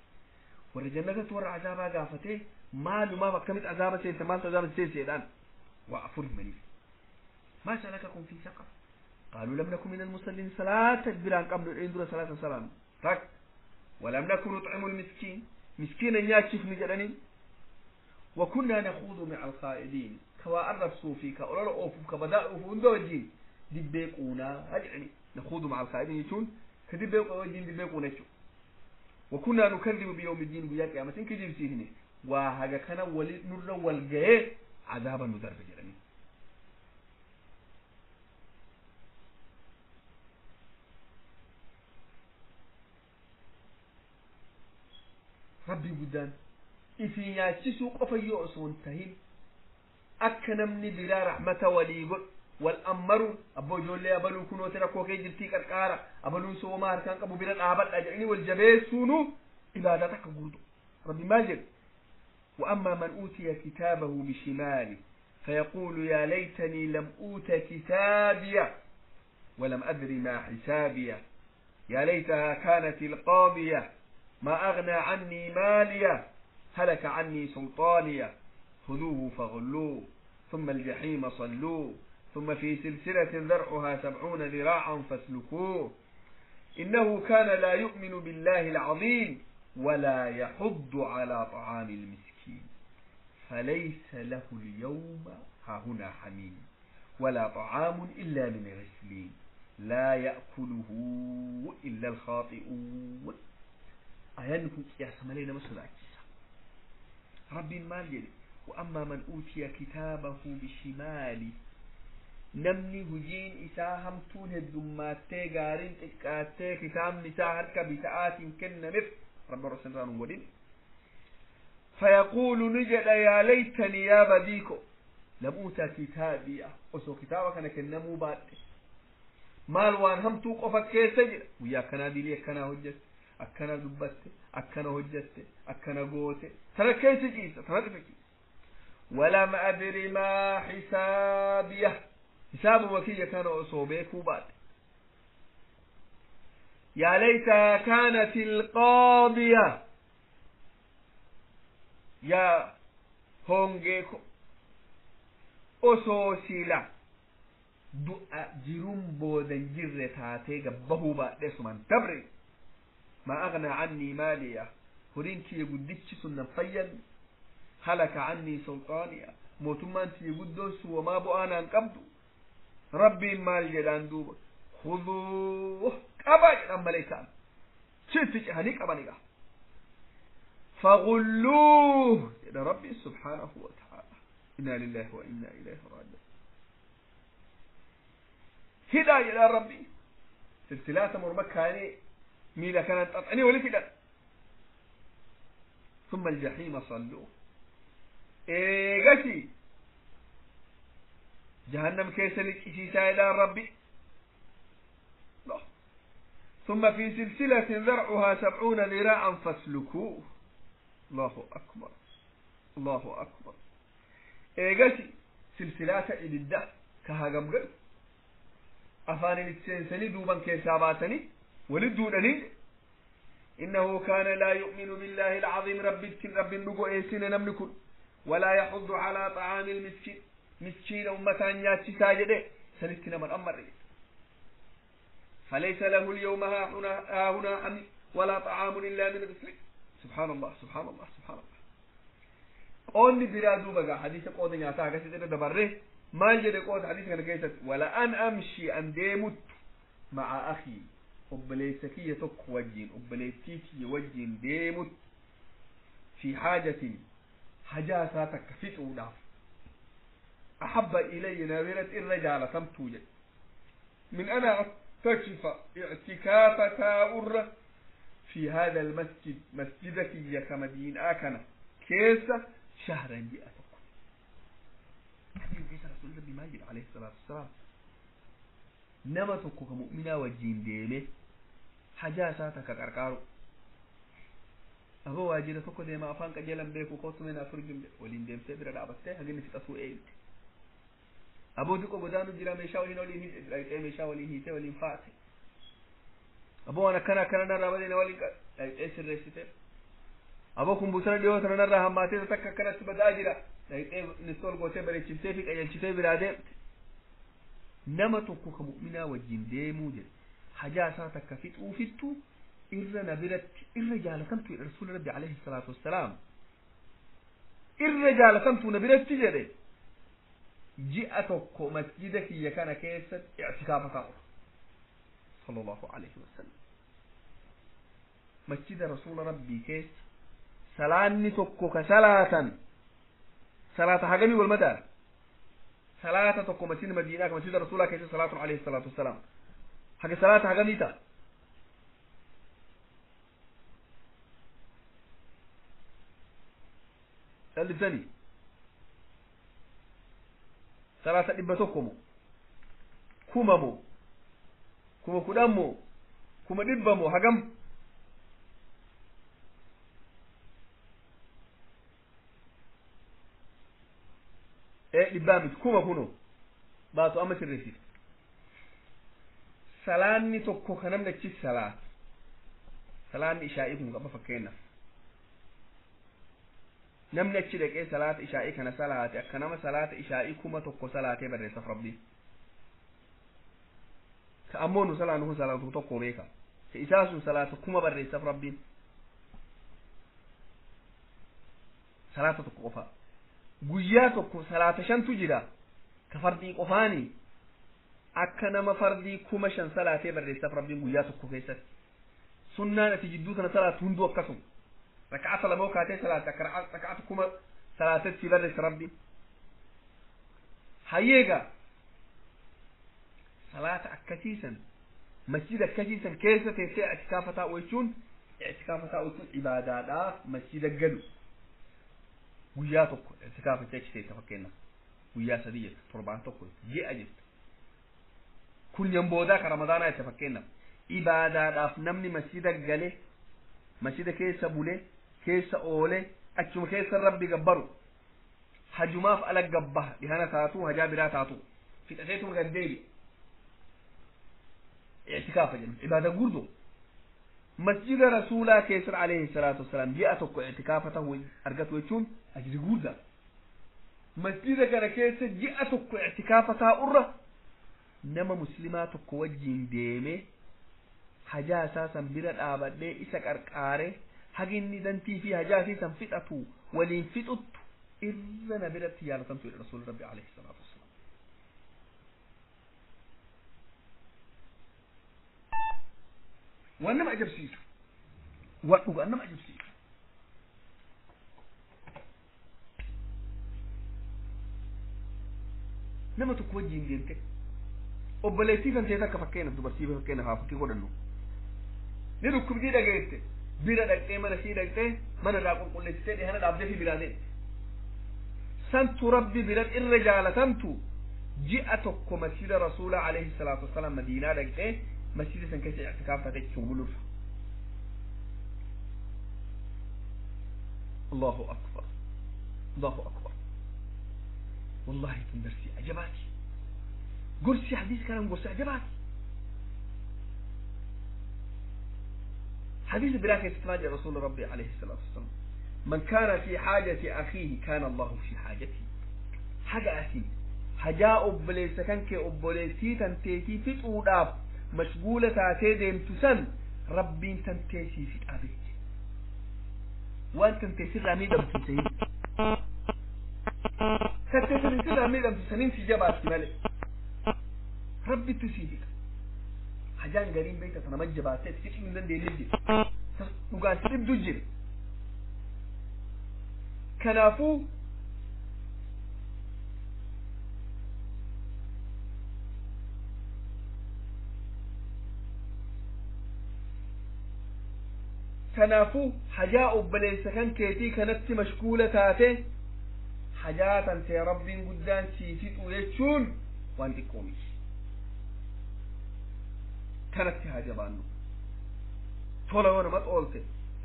ورجنة ور عذابا قافته مال ما بكمت عذابا سيسا مال عذابا سيسا الآن وأفر مني
ما سلككم في سقر؟ قالوا لم نكن من المصلين، صلاة بران قبل إن صلاة سلام تك، ولم نكن نطعم المسكين، مسكينا ياكف نجرني، وكنا نخوض مع الخائدين، كوا أرب صوفي كأولو أوفو كبداء أوفو اندوجين دبيقونا هجعني نخوض مع الخائدين يتون كدبيق وجين دبيقونا شو، وكنا نكذب بيوم الدين وياك يا مسين كجيب سيهني وهذا كان ولي نور والجاي عذابا ندرب جرني. ربي قدان إفي ياتسو قفا يؤسون تهين أكنمني بلا رحمة ولي والأمر أبو جولي أبلو كنو تركو كي جرتي كركارا أبلو سو ما هركان قبو بلا أبد أجعني والجبيس سونو إبادتك قردو. ربي ماجد وأما من أوتي كتابه بشماله فيقول يا ليتني لم أوت كتابيه ولم أدري ما حسابيه يا ليتها كانت القاضية ما أغنى عني مالية هلك عني سلطانية خذوه فغلوه ثم الجحيم صلوه ثم في سلسلة ذرعها 70 ذراعا فاسلكوه إنه كان لا يؤمن بالله العظيم ولا يحض على طعام المسكين فليس له اليوم هاهنا حميم ولا طعام إلا من غسلين لا يأكله إلا الخاطئون. أيانكم يا سمالينا مسؤول ربي مال. وأما من أوتي كتابه بشماله namni hujiin isaa hamtuun heddummattee gaariin xiqqaattee kitaabni isaa harka bita'aatiin kennameef rabbi irraa nu godhin. Fayaquulu ni jedha yaa laytanii yaa badiiko lam uuta kitaabiya osoo kitaaba kana kennamuu baadhe maal waan hamtuu qofa keessa jira guyyaa akkanaa dilii akkanaa hojjette akkana dubbatte akkana hojjette akkana goote tana keessa ciisa tana dhife ciisa walam adri maa xisaabiya حساب وكيل كان أصوبيك بعد يا ليتها كانت القاضية يا هونجيكو أصوسيلا دعاء جرم بودن جرتاتي قبه بعد اسمان تبري ما أغنى عني مالية هرينتي يقدتش سنة فيا هلك عني سلطانية موتمانتي يقدوس وما بؤانا انقبضو ربي مال جدان دوبا خذوه قبا جدان مليكان شتج هنيك أبنيك فغلوه إلى ربي سبحانه وتعالى. إنا لله وإنا إليه راجعون. هدا إلى ربي سلسلات مرمكاني ميلا كانت أطعني ولكدا ثم الجحيم صلوه إيغتي جهنم كيس لكسيسا إلى ربي لا. ثم في سلسلة ذرعها 70 ذراعا فاسلكوه. الله أكبر الله أكبر. إيغتي سلسلات إلدة كهاغم قل أفاني للسنسني دوبا كيساباتني ولدون أني إنه كان لا يؤمن بالله العظيم ربي رب النقو إيسين نملك ولا يحض على طعام المسكين مسكين أمتان ياتي ساجده سنتنا من أمر فليس له اليوم ها هنا حميم ولا طعام إلا من غسلين. سبحان الله سبحان الله سبحان الله. قولني برادو بقى حديث قولني يا ساعة كسيت دبره ما جد قول حديث كان كيست ولا أن أمشي أن ديمت مع أخي أبليسكية تك وجين أبليسكية وجين ديمت في حاجة حاجة ساتك وداف أحب إلي نابرة الرجال تمتوجد من أنا أكتشف اعتكاف تاور في هذا المسجد مسجدك يا كمدين آكنا كيس شهرا جاءتك حديث كيس رسول الله ماجد عليه الصلاة والسلام نمتك كمؤمنة وجين ديمه حاجة ساتك كركارو أبو واجد tokko deema afaan qajeelan beeku kootu mena afur jumbe waliin deemtee bira dhaabattee haginni fixatuu eegde aboo diqo godaanu jira meeshaa waliin waliin dhaqxee meeshaa waliin hiitee waliin faate aboo waan akkana akkana narraa badee na waliin dhaqxee sirreessite aboo kun busana dhiyoo tana narraa hammaatee takka akkanatti badaa jira dhaqxee nistool gootee bareechiftee fi qajeelchitee biraa deemte
Nama tokko ka mu'minaa wajjin deemuu jedhe hajaa isaa takka fixuufittu irra na biratti irra jaalatamtu jedhe rasuulli rabbi alayhi salaatu wassalaam irra jaalatamtu na biratti jedhe ji'a tokko masjida kiyya kana keessatti i'tikaafa taa'u sallallahu alayhi wasallam masjida rasuula rabbii keessa salaanni tokko ka salaatan salaata hagamii wal madaala salaata tokko masjida madiinaa ka masjida rasuulaa keessa salaatu alayhi salaatu wassalaam haga salaata hagamii ta'a Dhallisanii salaata 100 moo 1000 moo 10,000 moo 100,000 moo hagam dhibbaa miti kuma kunoo baatu amma sirreessite salaanni tokko ka namni achi salaata salaanni ishaa'ii kun qaba fakkeenyaaf namni achi dhaqee salaata ishaa'ii kana salaate akka nama salaata ishaa'ii 1000 salaatee barreessaaf rabbii ka ammoo nu salaannu kun salaatu tokko beeka ka isaa sun salaata 1000 barreessaaf rabbiin salaata tokko qofa guyyaa tokko salaata 5tu jira ka fardii qofaanii akka nama fardii 5,000 salaatee barreessaaf rabbiin guyyaa tokko keessatti sunnaan ati jidduu kana salaatu hunduu akkasuma raka'ata lama kaatee salaate akka raka'ata 1000 salaatetti barreessa rabbiin hayyeega salaata akkasiisan masjida akkasiisan keessa teessee i'tikaafa taa'u jechuun i'tikaafa taa'u jechuun ibaadaadhaaf masjida galu guyyaa tokko i'tikaafa achi teessa fakkeenyaaf guyyaa 3 jetta torbaan tokko ji'a jetta kunyan boodaa ka ramadaanaa jetta fakkeenyaaf ibaadaadhaaf namni masjida gale masjida keessa bule keessa oole achuma keessa rabbi gabbaru hajumaaf ala gabbaha dhihana taatu hajaa biraa taatu fixateetuma gad deebi i'tikaafa jedhama ibaada gurdoo masjida rasuulaa keessan alayhi salaatu wassalaam ji'a tokko i'tikaafa ta'uu argatu jechuun ajri guddaa masjida kana keessa ji'a tokko i'tikaafa taa'urra nama muslimaa tokko wajjiin deemee hajaa isaa san bira dhaabadhee isa qarqaaree haginni dantii fi hajaa isii san fixatu waliin fixuttu irra na biratti jaalatamtu jedhe rasuulli rabbi alayhi salaatu wassalaam. Waan nama ajabsiisu waan dhugaan nama ajabsiisu nama tokko wajjiin deemte obboleettii kan ta'e takka fakkeenyaaf dubartii fakkeenyaaf haa fakkii godhannu ni dhukkubdii dhageette bira dhaqxee mana sii dhaqxee mana irraa qulqulleessitee dhihana dhaabdee fi biraa deemte santu rabbi bira irra jaalatamtu ji'a tokko masjida rasuula alayhi salaatu wassalaam madiinaa dhaqxee masjida san keessa i'tikaaf taate jechuun buluuf Allahu akbar Allahu akbar wallahi tun darsii ajabaati gorsi hadiis kanan gorsi ajabaati حديث براك استراجع رسول ربي عليه الصلاة والسلام من كان في حاجة أخيه كان الله في حاجته حاجة أسي حاجة أبليس كان كي أبليسي تنتيتي في توداب مشغولة تاتي تسن ربي تنتيتي في أبيك وأنت تنتيتي رامي دم تسين تنتيتي رامي دم تسنين في جبهة مالك ربي تسيبك hajaan gariin beekta tana majjabaattee itti fixuu hin dandeenye jira dhugaan si dhibdu jira kanaafuu kanaafuu hajaa obboleessa kan keetii kanatti mashkuula taate hajaa tantee rabbiin guddaan sii fixu jechuun waan xiqqoo miti kanatti haa jabaannu tola yoo nama oolte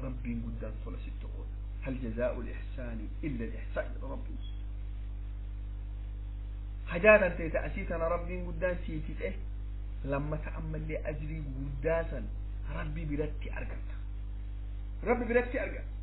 rabbiin guddaan tola sitti oola hal jazaa'u lixsaani illa lixsaan jedha rabbiin hajaa tantee ta asii tana rabbiin guddaan sii fixe lammata ammallee ajrii guddaa san rabbi biratti argatta rabbi biratti argatta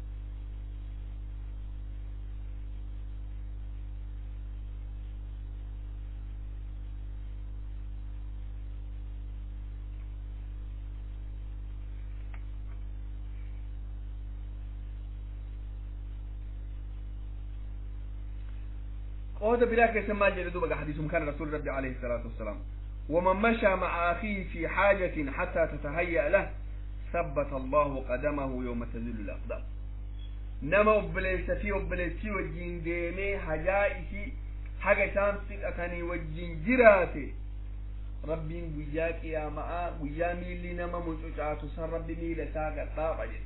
Qooda biraa keessa maal jedhe duuba hadiisum kana rasuul rabbi alayhi salaatu wassalaam: ومن مشى مع أخيه في حاجة حتى تتهيأ له ثبت الله قدمه يوم تزل الأقدام. نما أبليس في أبليسي وجين ديمي حجائسي حاجة سامسك أكاني وجين جراتي ربي وياك يا ماء ويا ميلي نما مجوجاتو سن ربي ميل ساقا طابا جد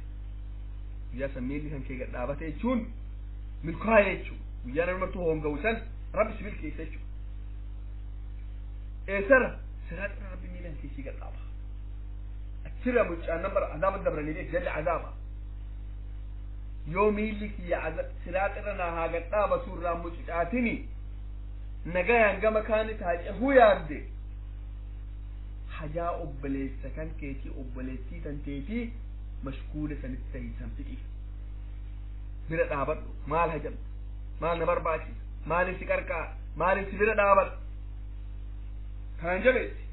ويا سميلي كان كي قد شون ملكاية شون ويا نمرتو هون قوسن ربي سبيل كيسة شون eesara siraaxira rabbi miilan keessii gadhaaba achirra mucaan nambar azaaba dabranii beek jalli azaaba yoo miilli kiyya siraaxirra naa haa gadhaaba suurraa mucucaatini nagayaan gama kaanit haa cehuu yaadde hajaa obboleessa kan keetii obboleettii tan teetii mashkuula sanitti tahiisan fixiif bira dhaabadhu maal hajamta maal na barbaachisa maalin si qarqaara maalin si bira dhaabadhu kanaan jabeessi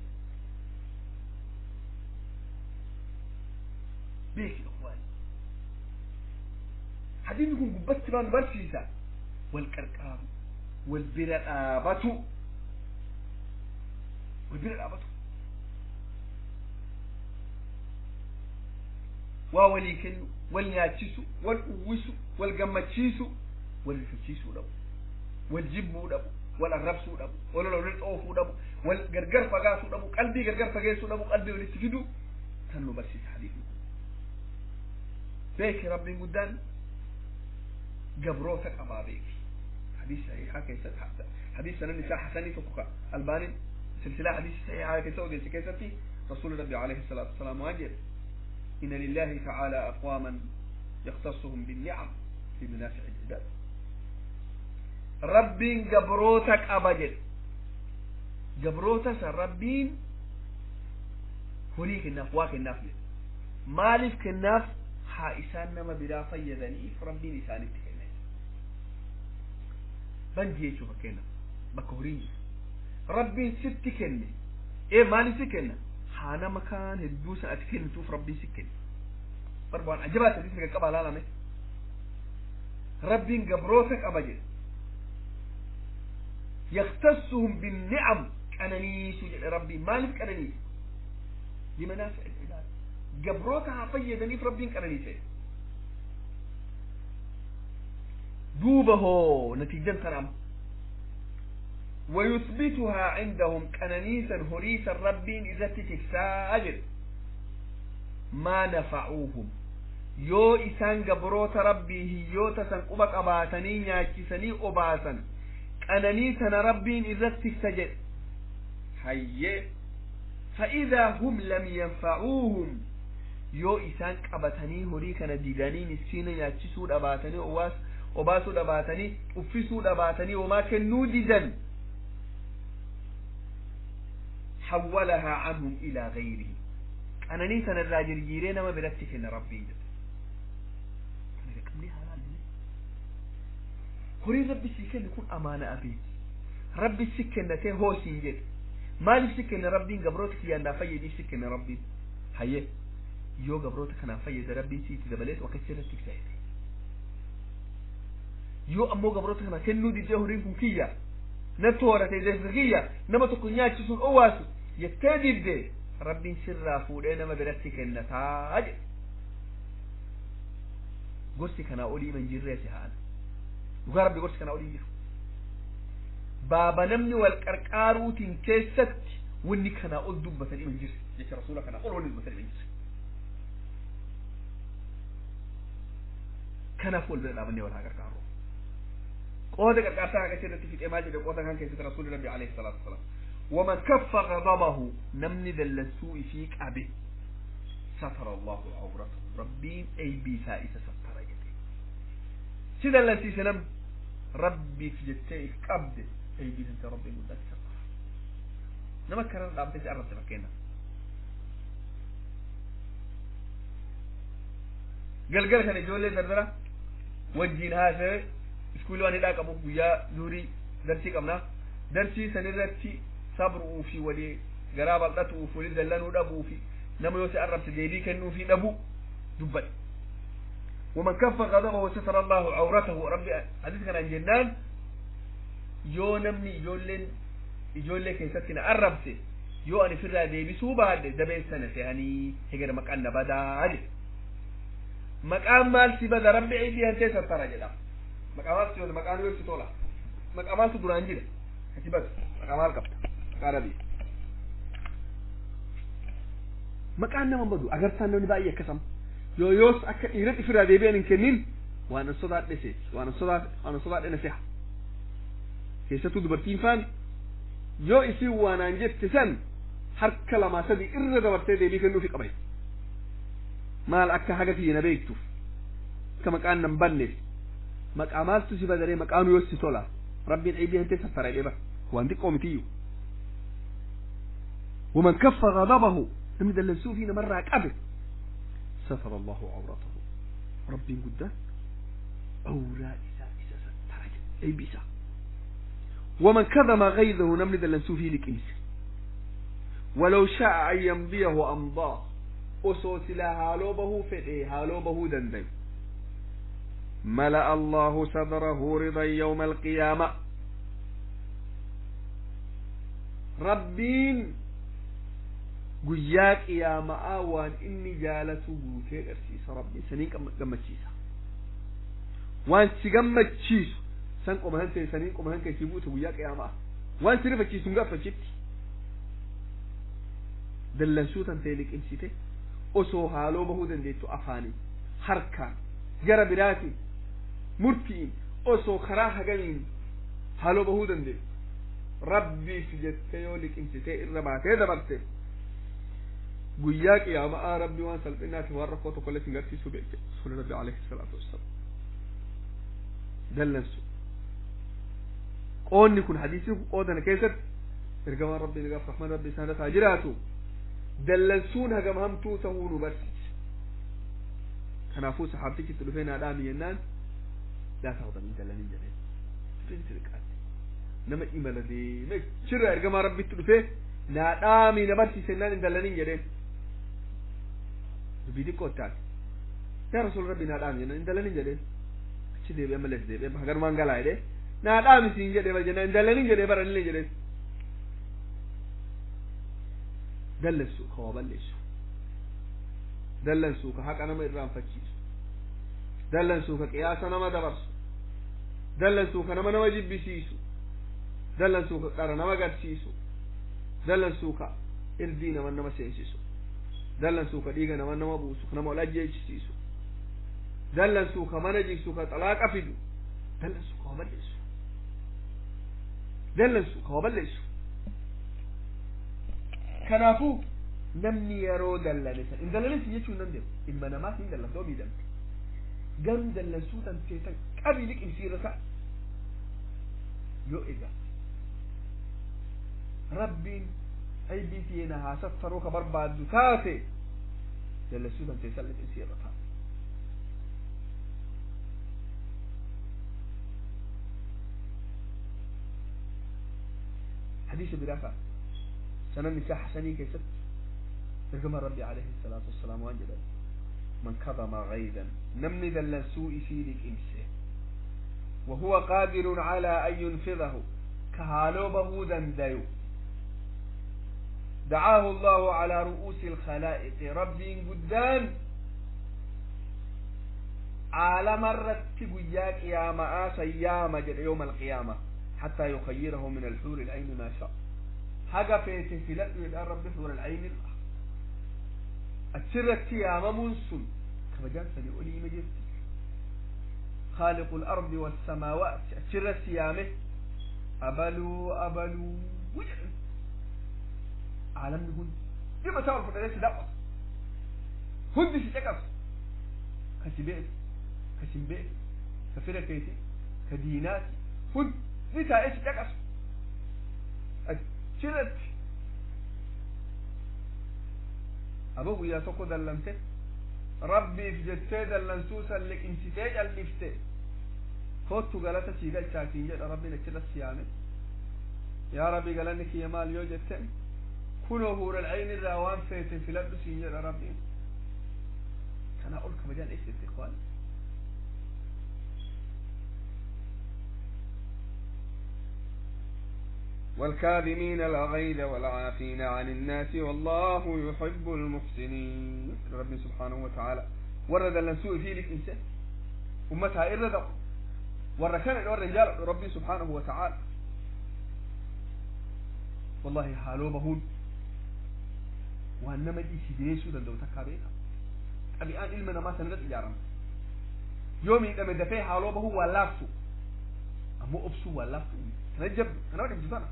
beeki ikhwaani hadiisni kun gubbatti waan barsiisa wal qarqaaru wal bira dhaabatu wal bira dhaabatu waa walii kennu wal nyaachisu wal uwwisu wal gammachiisu wal rifachiisuu dhabu wal jibbuu dhabu wal arrabsuu dhabu wal walitti oofuu dhabu wal gargar fagaasuu dhabu qalbii gargar fageessuu dhabu qalbii walitti fidu kan nu barsiisa hadiisni kun beeki rabbiin guddaan gabroota qabaa beeki hadiis sahiihaa keessatti hadiis sanan isaa hasanii tokko ka albaaniin silsilaa hadiis sahiihaa keessa odeesse keessatti rasuuli rabbi alayhi salaatu wasalaam waan jedhe: إن لله تعالى أقواما يختصهم بالنعم في منافع العباد. Rabbiin gabroota qaba jedhe gabroota san rabbiin horii kennaaf waa kennaaf jedhe maaliif kennaaf haa isaan nama biraa fayyadaniif rabbiin isaanitti kenne banji jechuu fakkeenyaaf bakka horiin jiru rabbiin sitti kenne ee maaliif si kenna haa nama kaan hedduu san ati kennituuf rabbiin si kenne barbaan ajabaa sadiis qaqqabaa laalame rabbiin gabroota qaba jedhe يختصهم بالنعم قنانيس ربي مالف قنانيس لمنافع العباد قبروتها فيدني في ربي قنانيس دوبه نتيجة تنام ويثبتها عندهم قنانيسا هريسا ربين إذا تتساجد ما نفعوهم yoo isaan gabroota rabbii hiyyoota san quba qabaatanii nyaachisanii obaasan qananii sana rabbiin irratti tiksa jedhe hayyee fa'idaa hum lam yanfa'uuhum yoo isaan qabatanii horii kana didanii miskiina nyaachisuu dhabaatanii obaasuu dhabaatanii uffisuu dhabaatanii homaa kennuu didan hawwalahaa canhum ilaa gayrihim qananii sana irraa jirjiiree nama biratti kenna rabbiin jedhe kana qabnee haa laallu horiin rabbi sii kenne kun amaana abeeti rabbi si kennatee hoo siin jedhe maaliif si kenne rabbiin gabroota kiyyaan naa fayyadiif si kenne rabbiin hayyee yoo gabroota kanaan fayyada rabbiin siitti dabaleetu akkasii irratti tiksa jedhe yoo ammoo gabroota kana kennuu didee horiin kun kiyya natti horatee deessa kiyya nama tokko nyaachisuun owwaasu jettee didde rabbiin sirraa fuudhee nama biratti kennataa jedhe gorsi kanaa olii man jirreesi haala dhugaa rabbi gorsi kanaa olii jiru baaba namni wal qarqaaruutiin keessatti wanni kanaa ol dubbatan ima jirre jecha rasuula kanaa ol wanni dubbatan ima jirre kanaaf wal bira dhaabannee wal haa qarqaaru qooda qarqaarsaa haqachi irratti fixee maal jedhe qooda kan keessatti rasuulli rabbi alayhi salaatu wasalaam ومن كف غضبه نمني ذلسوء فيك أبي ستر الله عورته ربي أي بيسا إسا ستر يدي سيدا لنسي سنم ربي في جتيك أبد أي بيسا أنت ربي قد ستر نما كرر الأبد سأرد مكينا قال كان يجول دردرة وجين هذا iskuulii waan hidhaa qabuuf guyyaa zuurii darsii qabna darsii sanirratti sabruu fi walii garaa bal'atuu fi walii dallanuu dhabuu fi nama yoo si arrabse deebii kennuu fi dhabuu dubbadhe ومن كف غضبه ستر الله عورته ربي حديث كان عن جنان
Yoo namni ijoollee keessatti na arrabse, yoo ani firraa deebisuu baadhe, dabeessa na se'anii hegera maqaan na badaa jedhe. Maqaan maal si bada? Rabbi cibii hantee sattara jedha. Maqaa maal si bada? Maqaan yoo si tola, maqaa maaltu duraan jira kasi bada? Maqaa maal qabda? Maqaa rabii maqaan nama badu agartaan namni baay'ee akkasam yoo yoos akka dhiiratti ofirraa deebi'an hin kennin. Waan an sodaadhe seeti, waan an sodaadhe na seha. Keessattuu dubartiin faan yoo isin waanaan jette san harka lamaa sadi irra dabartee deebii kennuufi qaba. Maal akka haga kiyya na beektuuf, akka maqaan nan banneef. Maqaa maaltu si badaree? Maqaan yoo si tola, rabbiin cibii hantee saffara jedhee bara waan xiqqoo mitiyyuu. ومن كف غضبه، namni dallansuu fi namarraa qabe، ستر الله عورته، rabbiin guddaan awraa isaa isa sattara jedhe, eybi isaa. ومن كظم غيظه، namni dallansuu fi liqimse، ولو شاء أن يمضيه أمضاه، osoo silaa haaloo bahuu fedhe haaloo bahuu dandayu، ملأ الله صدره رضا يوم القيامة، rabbiin guyyaa qiyaama'aa waan inni jaalatu guutee garsiisa. Rabbiin saniin gammachiisa. Waan si gammachiisu san qoma han ta'e saniin qoma han keessi guute guyyaa qiyaama'a. Waan si rifachiisu hin gaafachitti. Dallansuu tan ta'e liqimsite osoo haaloo bahuu dandeettu afaaniin, harkaan, gara biraatiin, murtiin, osoo karaa hagamiin haaloo bahuu dandeettu, rabbiif jettee yoo liqimsitee irra baatee dabarte, guyyaa qiyaama'aa rabbi waan salphinaati waan rakkoo tokko illee sin garsiisuu beekte rasuuli rabbi alayhi salaatu wassalaam. Dallansu qoonni kun, hadiisni kun qoodana keessatti ergamaan rabbi nagaaf rahman rabbi isaan irra jiraatu dallansuun hagam hamtuu tahuu nu barsiise. Kanaafuu saxaabtichi itti dhufee naa dhaami jennaan, laa taghdab, hin dallanin jedheen. Xiqqaatte nama imala deemee chirra ergamaa rabbitti dhufee naa dhaami na barsiise jennaan, hin dallanin jedheen. Dubbii xiqqoo taate. Yaa rasuul rabbi, naa dhaami jennaan, hin dallanin jedheen. Achi deebi'ee ammallee deebi'ee hagarumaan galaa jedhee, naa dhaami siin jedhee bara jennaan, hin dallanin jedhee bara illee jedheen. Dallansu ka waa balleessu, dallansuu ka haqa nama irraanfachiisu, dallansuu ka qiyaasa nama dabarsu, dallansuu ka nama nama jibbisiisu, dallansuu ka qara nama garsiisu, dallansuu ka irdii nama nama seensisu, dallansuu ka dhiiga nama nama buusu, ka nama ol ajjeechisiisu, dallansuu ka mana jigsu, ka xalaaqa fidu, dallansuu ka waa balleessu, dallansuu ka waa balleessu. Kanaafuu namni yeroo dallane san hin dallanin jechuun hin danda'u. Ilma namaas hin dallan, ta'uu miidhamte garuu dallansuu tan teetan qabii liqimsiirra ta'a. Yoo egaa rabbiin aybii tiyeena haa saffaruu ka barbaaddu taate, dallansuu tan teessan liqimsiirra ta'a. Hadiisa biraa ka'a سنن نساء حسني كيست ترجمة ربي عليه الصلاة والسلام وانجدا: من كظم غيظا، نمني ذل سوء فيلك إمسه، وهو قادر على أن ينفذه، كهالوبه دنديو، دعاه الله على رؤوس الخلائق، ربي قدام على مرة تقياك يا مآسى يا مجد يوم القيامة، حتى يخيره من الحور العين ما شاء. Haga feete filadhu jedhaan rabbi xuura alcayni. Achirratti yaamamuun sun kabajaan sanii olii ima jirti. خالق الأرض والسماوات achirratti yaame, abaluu abaluu jedhan. Caalamni hundi mataa ol fudhatee si daawwata, hundi si caqasu, ka si beeku, ka si hin beeku, ka fira keeti, ka diinaati, hundi taa'ee si caqasu achirratti. Aba guyyaa tokko dallamte, rabbiif jettee dallansuu san liqimsitee callifte, kottu galata sii galchaatiin jedha rabbiin achirratti yaame. Yaa rabbi, galanni kiyya maal yoo jette, kunoo huura alcayni irraa waan feete filadhu siin jedha rabbiin. Kanaa ol kabajaan eessette, ikhwaan? والكاظمين الغيظ والعافين عن الناس والله يحب المحسنين. رب سبحانه وتعالى ورد لنسوء في الإنسان أمتها إرد وركان الرجال ربي سبحانه وتعالى. والله حالو بهون وأنما دي سيدريسو دندو تكابيها أبي أن إلمنا ما سندت إجارم يومي لما دفع حالو بهو ولافو أمو أبسو ولافو تنجب أنا وقت بجزانا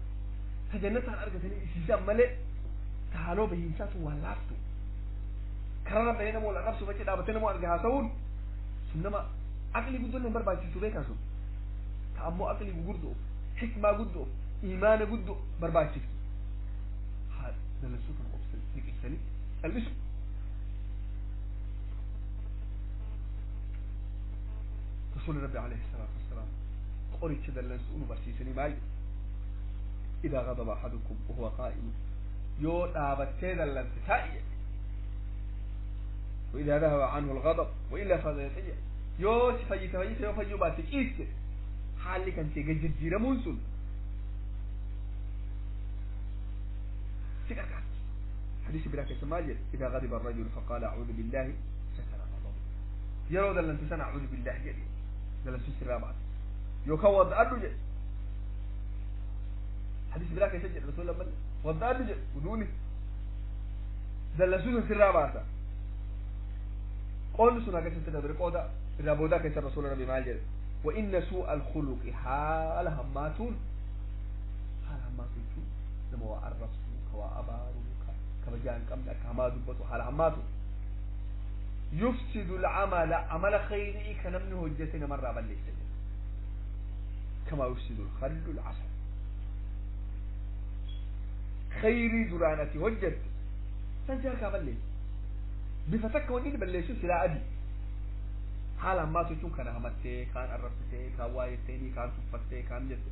تجنتها أرجع تاني إسيسام ملء تحالو بهنساتو ولافو كرر بيننا مولا نفسه بچه دابتنا مو أرجع هاسون سنما عقلي قدو نمبر بايسي سوبي كاسو تأمو عقلي قدو حكمة قدو إيمان قدو بربايسي هذا دلسوك الأبسل لك إحساني الاسم رسول ربي عليه الصلاة والسلام قريت دلسون برسيسني ماي إذا غضب أحدكم وهو قائم يو دابتي دلنت وإذا ذهب عنه الغضب وإلا فضيحية يو فجيت فجيت يو فجيو باتك إيست حالي كان تيجي جيرا منسل سكركات حديث بلاك سماجد إذا غضب الرجل فقال أعوذ بالله سكر غضبه يرو دلنت سنة أعوذ بالله جدي دلنت سرابات يو كوض أرجو جد حديث بلاك يسجل رسول الله وض أرجو جد ودوني دلنت سرابات قول سنة كيسة تدري قودا إذا بودا كيسة رسول ربي مال جد وإن سوء الخلق حال هماتون حال هماتون شو لما هو الرسول كوا أبارو كبجان كم كما دبتو حال هماتون يفسد العمل عمل خيري كنمنه هجتنا مرة بل كما يفسد الخل العسل خيري درانتي هجت سنجاك بل بفتك ونين بلشو سلا أدي حالا ما تشون كان همته كان الربته كان وايتني كان تفته كان جت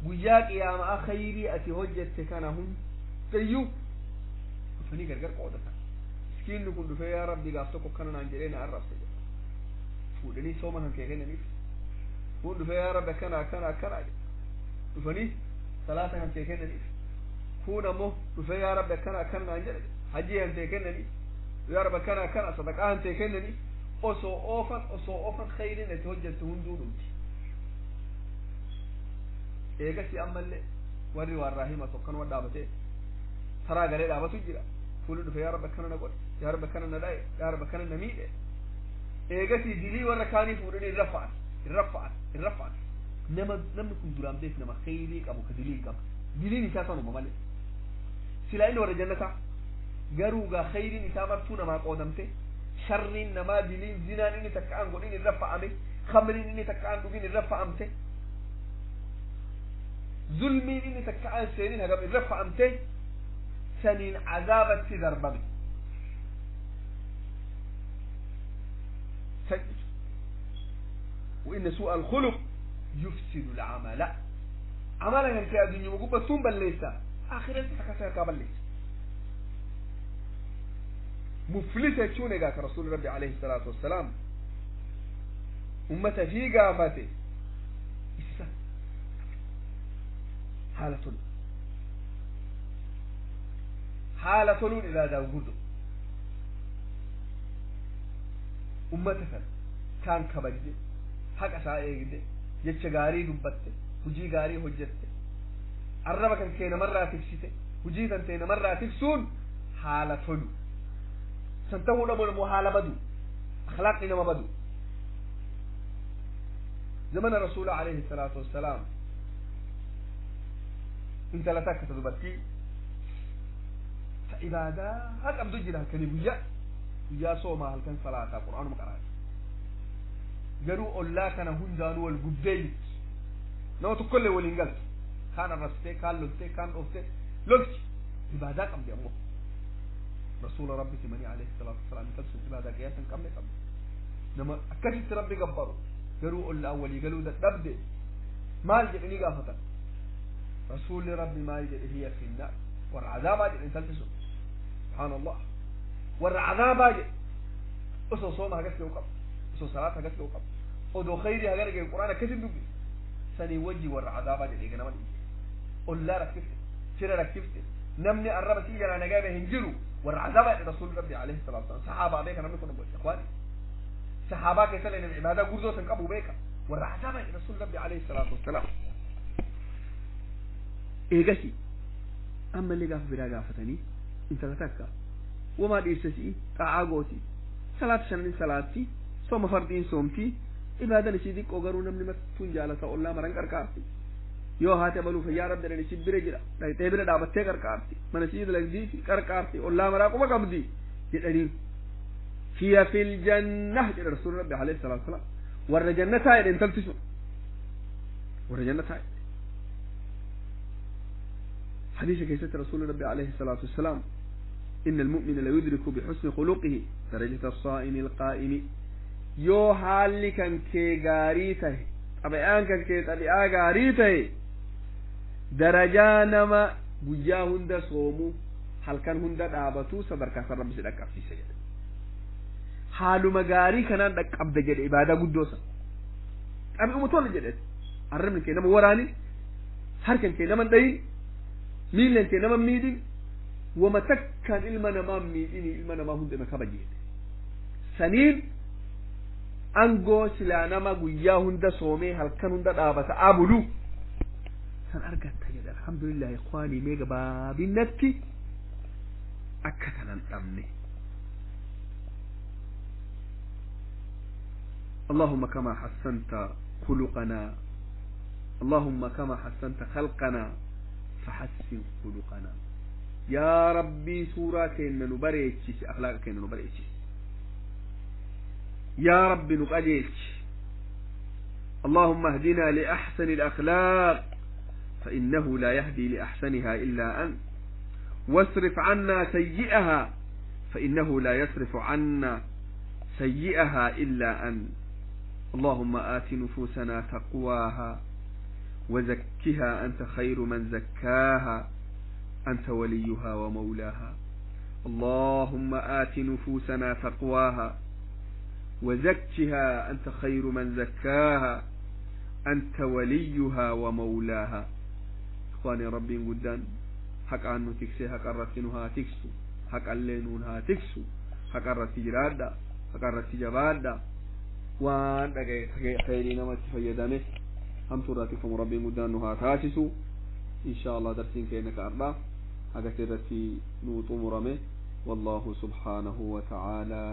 وياك يا ما خيري أتي هجت كان هم تيو فني غرغر قودتا مسكين لكم دفع يا ربي قافتكو كان نانجرين الربته فودني سوما هم كيكين نيف فود دفع يا ربي كان كان كان فني ثلاثة هم كيكين نيف فود مو دفع يا ربي كان كان نانجرين حجي هم كيكين نيف يا رب كان كان صدقاء أنت كنني أصو أوفن أصو أوفن خير نتوجه هندونتي إيجا سي أمل وري والرحيمة سكان ودابته ترى قال لا بس يجرا فلو يا رب كان نقول يا رب كان نداي يا رب كان نميل إيجا سي دلي ورا كاني فورني رفع رفع رفع نما نما كن درام ديف نما خيري كابو كدلي كاب دلي نساتنا ممالي سلاين ورا جنة garuu gaa khayriin isaa martuu namaa qoodamte sharriin namaa diliin zinaan inni takka aan godhin irra fa'ame khamriin inni takka aan dhugin irra fa'amte zulmiin inni takka aan seenin hagam irra fa'amte saniin azaabatti darbame وإن سوء الخلق يفسد العمل عملا كان الدنيا وجوبة ثم بليسا آخرا تكسر كبليس مفلسة شو نجاك رسول ربي عليه الصلاة والسلام أمة في قافته إسا حالة حالة إذا داوجدوا أمة كان كبجد حق سائق جتش غاري دبته هجي غاري هجته الرب كان كينا مرة تفسيته هجي تنتين مرة تفسون حالة سنتهو نمو نمو حالة بدو أخلاقنا ما بدو زمن الرسول عليه الصلاة والسلام انت لا تكتب دبتي فعبادة هك أبدو جلها كني ويا ويا صوما هل كان صلاة القرآن مقرأة garuu ollaa kana hundaanuu wal gubdee jirti nama tokkollee waliin galtu kaan arrabsitee kaan loltee kaan dhooftee lolti ibaadaa qabdi ammoo rasuula rabbi simanii alayhi salaatu wasalaam intal sun ibaadaa qiyaasa hin qabne qabdi nama akkasitti rabbi gabbaru garuu ollaa walii galuu dadhabde maal jedhanii gaafatan rasuulli rabbi maal jedhe hiya finnaar warra azaabaa jedhe intalti sun subhaanallah warra azaabaa jedhe osoo sooma hagas ga'u qabdu osoo salaata hagas ga'u qabdu odoo khayrii hagana ga'e qur'aana akkasin dubbi sanii wajji warra azaabaa jedhe ganama dhiise
Ollaa rakkifte, fira rakkifte, namni arraba sii jalaa nagaa bahe hin jiru. Warra azaabaa jedhe Rasuulli Rabbi alayhi salaatu wasalaam. Sahaabaa beeka namni kun godhe ikhwaani. Sahaabaa keessa illee nama ibaadaa guddoo san qabu beeka. Warra azaabaa jedhe Rasuulli Rabbi alayhi salaatu wasalaam. Eegasi ammallee gaafa biraa gaafatanii intala takka wamaa dhiirsa si'i xaa'aa gooti, salaata shanin salaatti, sooma fardiin soomti, ibaadan isii xiqqoo, garuu namni martuun jaalata, ollaa maran qarqaarti, yoo haati abaluu fayyaa rabbi jedhan isii bira jira, dhaqxee bira dhaabattee qarqaarti, mana isii dalagdiiti qarqaarti, ollaa maraa quba qabdi jedhaniin. Hiya fil jannah jedha Rasuulli Rabbi alayhi salaatu wasalaam. Warra jannataa jedhe intalti sun, warra jannataa jedhe. حديث كيست رسول ربي عليه الصلاة والسلام: إن المؤمن ليدرك بحسن خلقه درجة الصائم القائم. Yoo haalli kan kee gaarii tahe, xabi'aan kan kee xabi'aa gaarii tahe, darajaa nama guyyaa hunda soomu, halkan hunda dhaabatu sadarkaa san Rabbi si dhaqqabsiisa jedhe. Haaluma gaarii kanaan dhaqqabda jedhe. Ibaadaa guddoo san xabi'uma tola jedhe. Arrabni kee nama waraanin, harkan kee nama dhayin, miillan kee nama miidhin, wama takkaan ilma namaa miidhini, ilma namaa hunda ima kabaji jedhe. Saniin angoo silaa nama guyyaa hunda soomee halkan hunda dhaabata abulu san argatta jedhe. Alhamdulillah ikhwaanii, mee gabaabinatti akka tanan dhabne. اللهم كما حسنت خلقنا، اللهم كما حسنت خلقنا فحسن خلقنا يا ربي. سورة كأن نبريتش، أخلاق كأن نبريتش يا ربي، نقليتش. اللهم اهدنا لأحسن الأخلاق فإنه لا يهدي لأحسنها إلا أنت، واصرف عنا سيئها فإنه لا يصرف عنا سيئها إلا أنت. اللهم آت نفوسنا تقواها وزكها، أنت خير من زكاها، أنت وليها ومولاها. اللهم آت نفوسنا تقواها وزكها، أنت خير من زكاها، أنت وليها ومولاها. إخواني، ربي قدان haqaan nu tiksee haqa irratti nu haa tiksu, haqallee nuun haa tiksu. Haqa irratti jiraadha, haqa irratti jabaadha. Waan dhagaye khayrii namatti fayyadame, hamtuu irraa tikfamu Rabbiin guddaan nu haa taasisu. Insha Allah darsiin keenya ka ardhaa hagasi irratti nuu xumurame. والله سبحانه وتعالى.